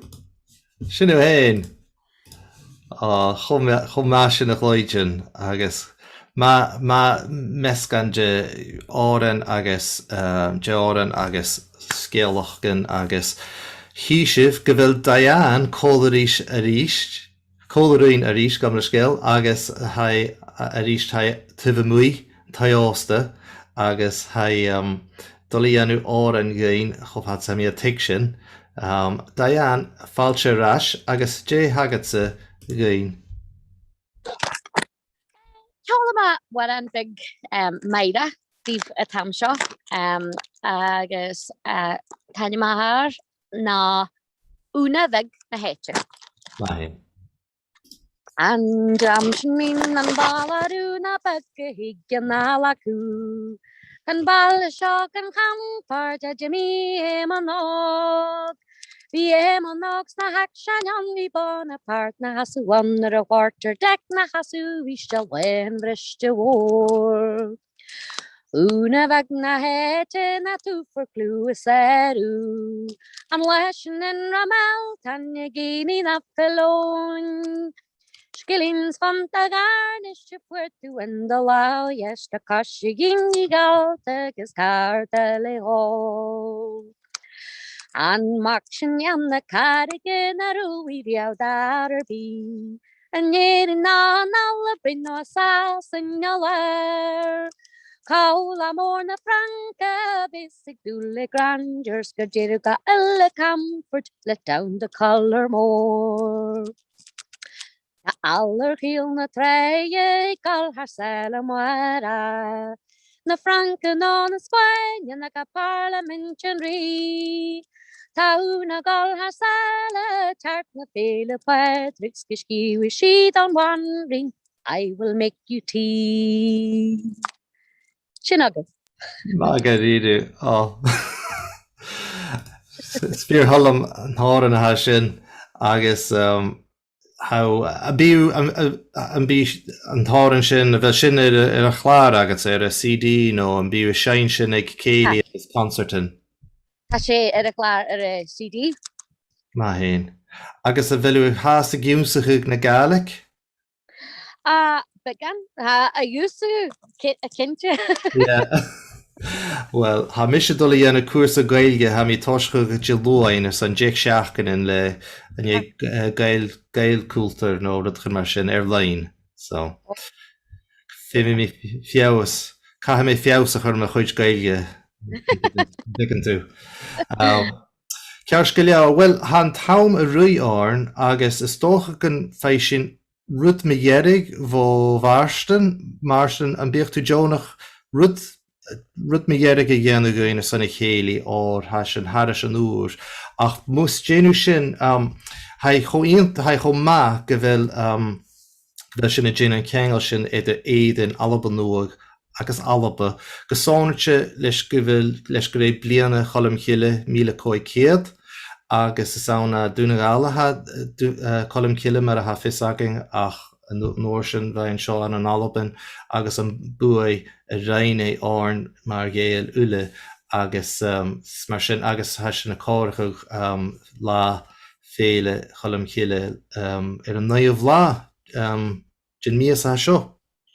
Sin thu fhèin. Ò, cho ma-, cho math sin a chluinntinn, agus ma-, ma-, measgan de òrain agus, eh, de òrain agus sgeulachdan agus chì sibh gu bheil Diane còmhla ris a-rithist, còmhla rinn a-rithist, gabh mo leisgeul, agus tha i a-rithist, tha i taobh a-muigh, taigh-òsta, agus tha i, um, dol a dhèanamh òran dhuinn cho fad 's a tha mi a' tuigsinn. Um, Diane, fàilte air ais, agus dè th' agadsa dhuinn? Ceòl mu bhòran bheag, um, Màiri, dìreach an t-àm seo, um, agus, uh, an t-ainm a th' air na Ùna Bheag na h-Èite. Math fhèin. An dream sin min an balla rùna bag a thig an àla cù. An balla seo gun chamfort a Jimmy Eamonn Òg. Bidh Eamonn Òg sna h-aicsean ann ri Bonaparte na thasaich ann air a' quarter deck na thasaich ris an lèan bhriste mhòr. Ùna bheag na h-Èite na tubhar cliù is saor thu. An leis an Inra Mall, tainne gèini na Philòin. Sgillinn 's fanta gàirneis a' fuireach an do là, yes, a' coiseachd gu Gàidhealtachd agus càirdeil a thogail. An mac sin ann an carraigean a ruith ri bheò dàr air bith. An èirinn no an Alba no an Sàsainn no Leòdhas. Còmhla mòr na Frainge, bheasaich dùil le grandeur 's gu deireadh gu uile comfort, let down the colour more. Tha Allair Chill na Tràighe a' gabhail thar sàile mhòr. Na Frangan no na Spàinneach a' gabhail Pàrlamaid an Rìgh. Tha Ùna a' gabhail thar sàile tearc na Fèille Pàdraig 's gu sgìobhadh i siud on Bhanrigh, "I will make you tea." Sin agaibh. Math dha-rìribh. Ò. 'S, 's fìor thoil leam an t-òran a tha sin, agus, um, tha, am bi, am, am, am bi an t-òran sin, a bheil sin air, air a' chlàr agadsa, air a' C D, no am bi thu a' seinn sin aig cèilidh agus consairtean? Tha e air a' chlàr air a' C D. Math fhèin. Agus a bheil thu fhathast ag ionnsachadh na Gàidhlig? Ah, beagan. Tha, a dh'fhios agad, ci-, a' cinnteach. Yeah. Well, tha mise a' dol a dhèanamh cùrsa Gaeilge, tha mi a' tòiseachadh Diluain airson deich seachdainean le, an e, eh, Gael-, Gaelchultúr no rudeigin mar sin air-loidhne. So, feumaidh mi feabhas, caithfidh mi feabhas a chur air mo chuid Gaeilge, dè an tu. Um, ceart gu leòr, well, tha an t-àm a' ruith oirnn, agus is dòcha gum faigh sinn rud mu dheireadh bho Mhàrtainn. Màrtainn, am biodh tu deònach rud, rud mu dheireadh a dhèanamh dhuinn airson a' chèilidh, oir tha sinn thairis an uair. Ach mus dèan thu sin, um, tha e cho iont-, tha e cho math gu bheil, um, gu bheil sinn a' dèanamh an ceangal sin eadar Èirinn, Alba Nuadh agus Alba, gu sònraichte leis gu bheil, leis gur e bliadhna Chaluim Chille mìle còig ceud, agus is ann à Dùn nan Gall a tha, eh, Dù-, eh, Caluim Cille mar a tha fios againn, ach an, an uair sin bha e an seo ann an Albainn, agus am buaidh a rinn e oirnn mar Ghàidheil uile, agus, um, s-, mar sin, agus tha sinn a' comharrachadh, um, Latha Fèill Chaluim Chille, um, air an naoidheamh latha, um, den mhìos a tha seo,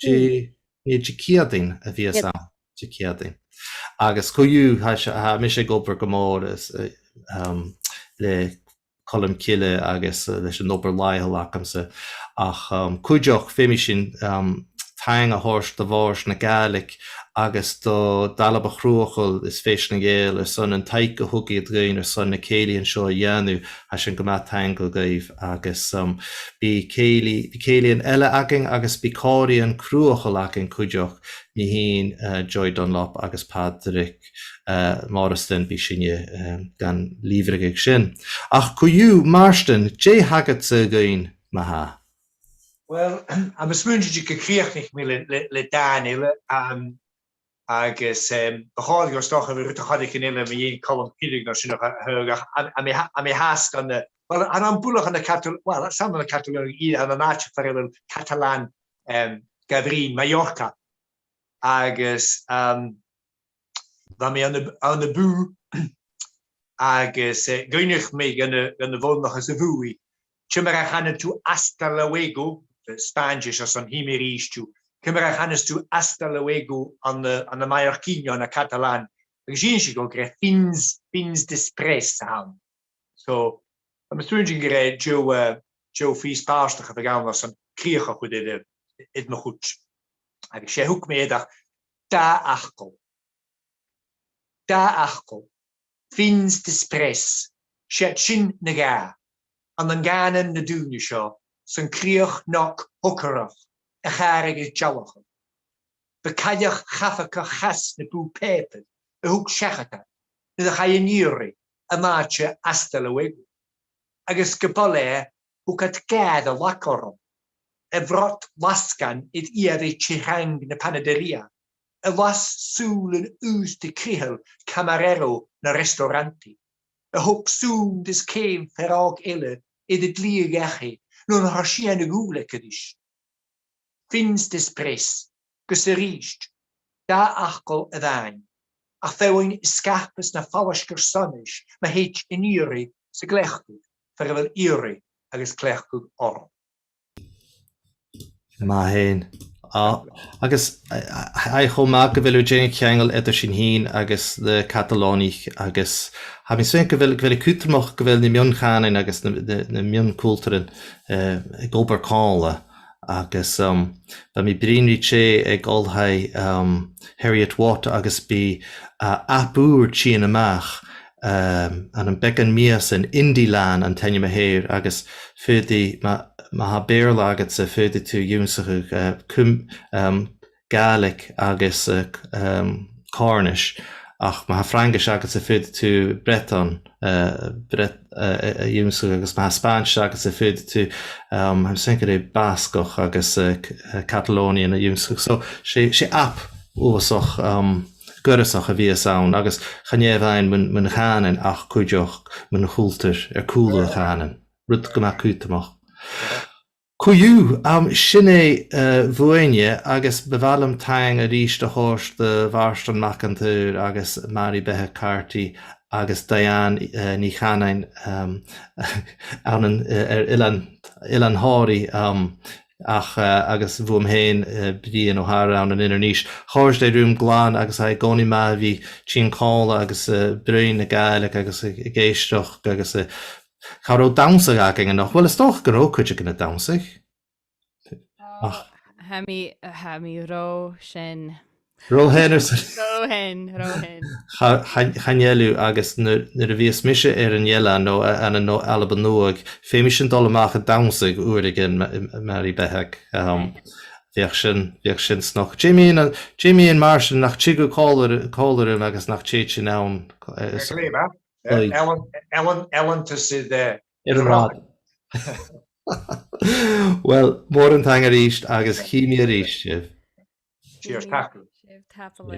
Diciadain, Diciadain a bhios ann, Diciadain. Agus co-dhiù, tha se-, tha mise ag obair gu mòr is, eh, um, le Caluim Chille agus, eh, leis an obair làitheil agamsa. Ach, um, cuideachd, feumaidh sinn, um, taing a thoirt do Bhòrd na Gàidhlig agus do dh'Alba Chruthachail is Fèis nan Gàidheal airson an taic a thug iad dhuinn airson na cèilidh seo a dhèanamh. Tha sinn gu math taingeil dhaibh agus, um, bidh cèilidh, bidh cèilidh eile againn agus bidh còmhraidhean cruthachail againn cuideachd, mi fhìn, eh, Joy Dunlop agus Pàdraig, eh, Morrison, bidh sinne, eh, gan lìbhrigeadh sin. Ach co-dhiù, Màrtainn, dè th' agadsa dhuinn ma-thà? Well, tha mi a' smaoineachadh gun crìochnaich mi le, le, le dàn eile, um, agus, um, bu chòir dhomh 's dòcha a bhith a' cur eile mu dheidhinn Calum Cille no sin a th-, th-, ach tha, tha mi, tha mi fhathast ann an, well, tha mi buileach ann an Catal-, well, 's ann ann an Catalan, ann an àite far a bheil Catalan, um, ga bhruidhinn, Mallorca. Agus, um, bha mi ann am, ann am bùth, agus, eh, dh'fhaighnich mi dhan a', dhan a' bhoireannach anns a' bhùth, ciamar a chanas tu hasta luego, eh, Spàinntis airson chì mi a-rithist thu, ciamar a chanas tu hasta luego ann an, ann am Mallorquín no ann an Catalan, agus dh'innis e dhomh gur e fins, fins després a th' ann. So, tha mi a' smaoineachadh gur e deagh, eh, deagh phìos bàrdachd a bh' ann airson crìoch a chur air, air mo chuid. Agus 's e a thug mi air, ach dà fhacal. Dà fhacal. Fins després. 'S iad sin na dhà. Ann an cànan nan daoine seo, 's ann crìoch nochd thogarrach, a' chàradh is dealachadh. Bu cailleach chabhagach chas na bùth pàipeir a thug seachad iad nuair a chaidh an iarraidh an àite hasta luego. Agus gu buileach thug iad gàire lag orm. A' bhrot lasgan air iarraidh tè thrang na panadería. A las sùilean ùisde cridheil camarero na restaurante. A thog sùnd is ceum fear òg eile air an t-slighe dhachaigh, nuair a thòisich sìon a' ghiùlan aige ris. Fins després, gus a-rithist, dà fhacal a-mhàin, ach feadhainn a sgapas na falaisgear sonais ma thèid an iarraidh 's a' cleachdadh far a bheil iarraidh agus cleachdadh orm. Math fhèin. Ah, agus, a, a, tha e cho math gu bheil thu a' dèanamh ceangal eadar sinn fhìn agus na Catalònaich, agus tha mi a' smaoineachadh gu bheil, gu bheil e cudromach gu bheil na mion-chànain agus na, na, na mion-chultaran, eh, ag obair còmhla. Agus, um, bha mi a' bruidhinn ri tè aig Oilthigh, um, Heriot-Watt agus bidh, uh, app ùr a' tighinn a-mach, um, ann am beagan mhìosan, IndyLan an t-ainm a th' air, agus faodaidh, ma, ma tha Beurla agadsa, faodaidh tu ionnsachadh, uh, cum-, um, Gàidhlig agus, uh, c-, um, Cornish, ach ma tha Fraingis agadsa, faodaidh tu Breton, uh, Bret-, uh, uh, ionnsachadh, agus ma tha Spàinntis agadsa, faodaidh tu, um, tha mi a' smaoineachadh gur e Bascach agus, uh, C-, uh, Catalonian ionnsachadh. So, 's e, 's e app uabhasach, um, goireasach a bhios ann, agus chan e a-mhàin mun, mun chànan ach cuideachd mun chultar air cùlaibh a' chànain. Rud gu math cudromach. Co-dhiù, um, sin e, uh, bhuainne, agus bu mhath leam taing a-rithist a thoirt do Mhàrtainn Mac an t-Saoir agus Màiri Beathag Carty agus Diane, uh, NicAnnain, um, ann an, uh, air Eilean, Eilean Thoraigh, um, ach, uh, agus bhuam fhèin, uh, Brian Ó hEadhra ann an Inbhir Nis. Chòrd e rium glan agus tha e an-còmhnaidh math a bhith a' tighinn còmhla agus, uh, a' bruidhinn na Gàidhlig agus ag, ag èisteachd agus, uh, cha robh dannsa againn a-nochd. Well, is dòcha gun robh cuideigin a' dannsa. Ach, Tha mi, tha mi ro shean. Ro shean airson. Ro shean, ro shean. Cha, chan, chan eil thu, agus nuair, nuair a bhios mise air an eilean no a, ann an Alba Nuadh, feumaidh sinn dol a-mach a dhannsa uaireigin, ma, ma, mar a bhitheadh. Um, bhiodh sin, bhiodh sin snog. Dè mu dheidhinn, dè mu dheidhinn mar sin, nach tig thu còmhla, còmhla rium agus nach tèid sinn ann, eh, Glè mhath. Eh, Alan, Alan, Alan, tusa, eh, air an rathad. Uill, mòran taing a-rithist agus chì mi a-rithist sibh. Cheers, tapadh leibh. Sibh, tapadh leibh.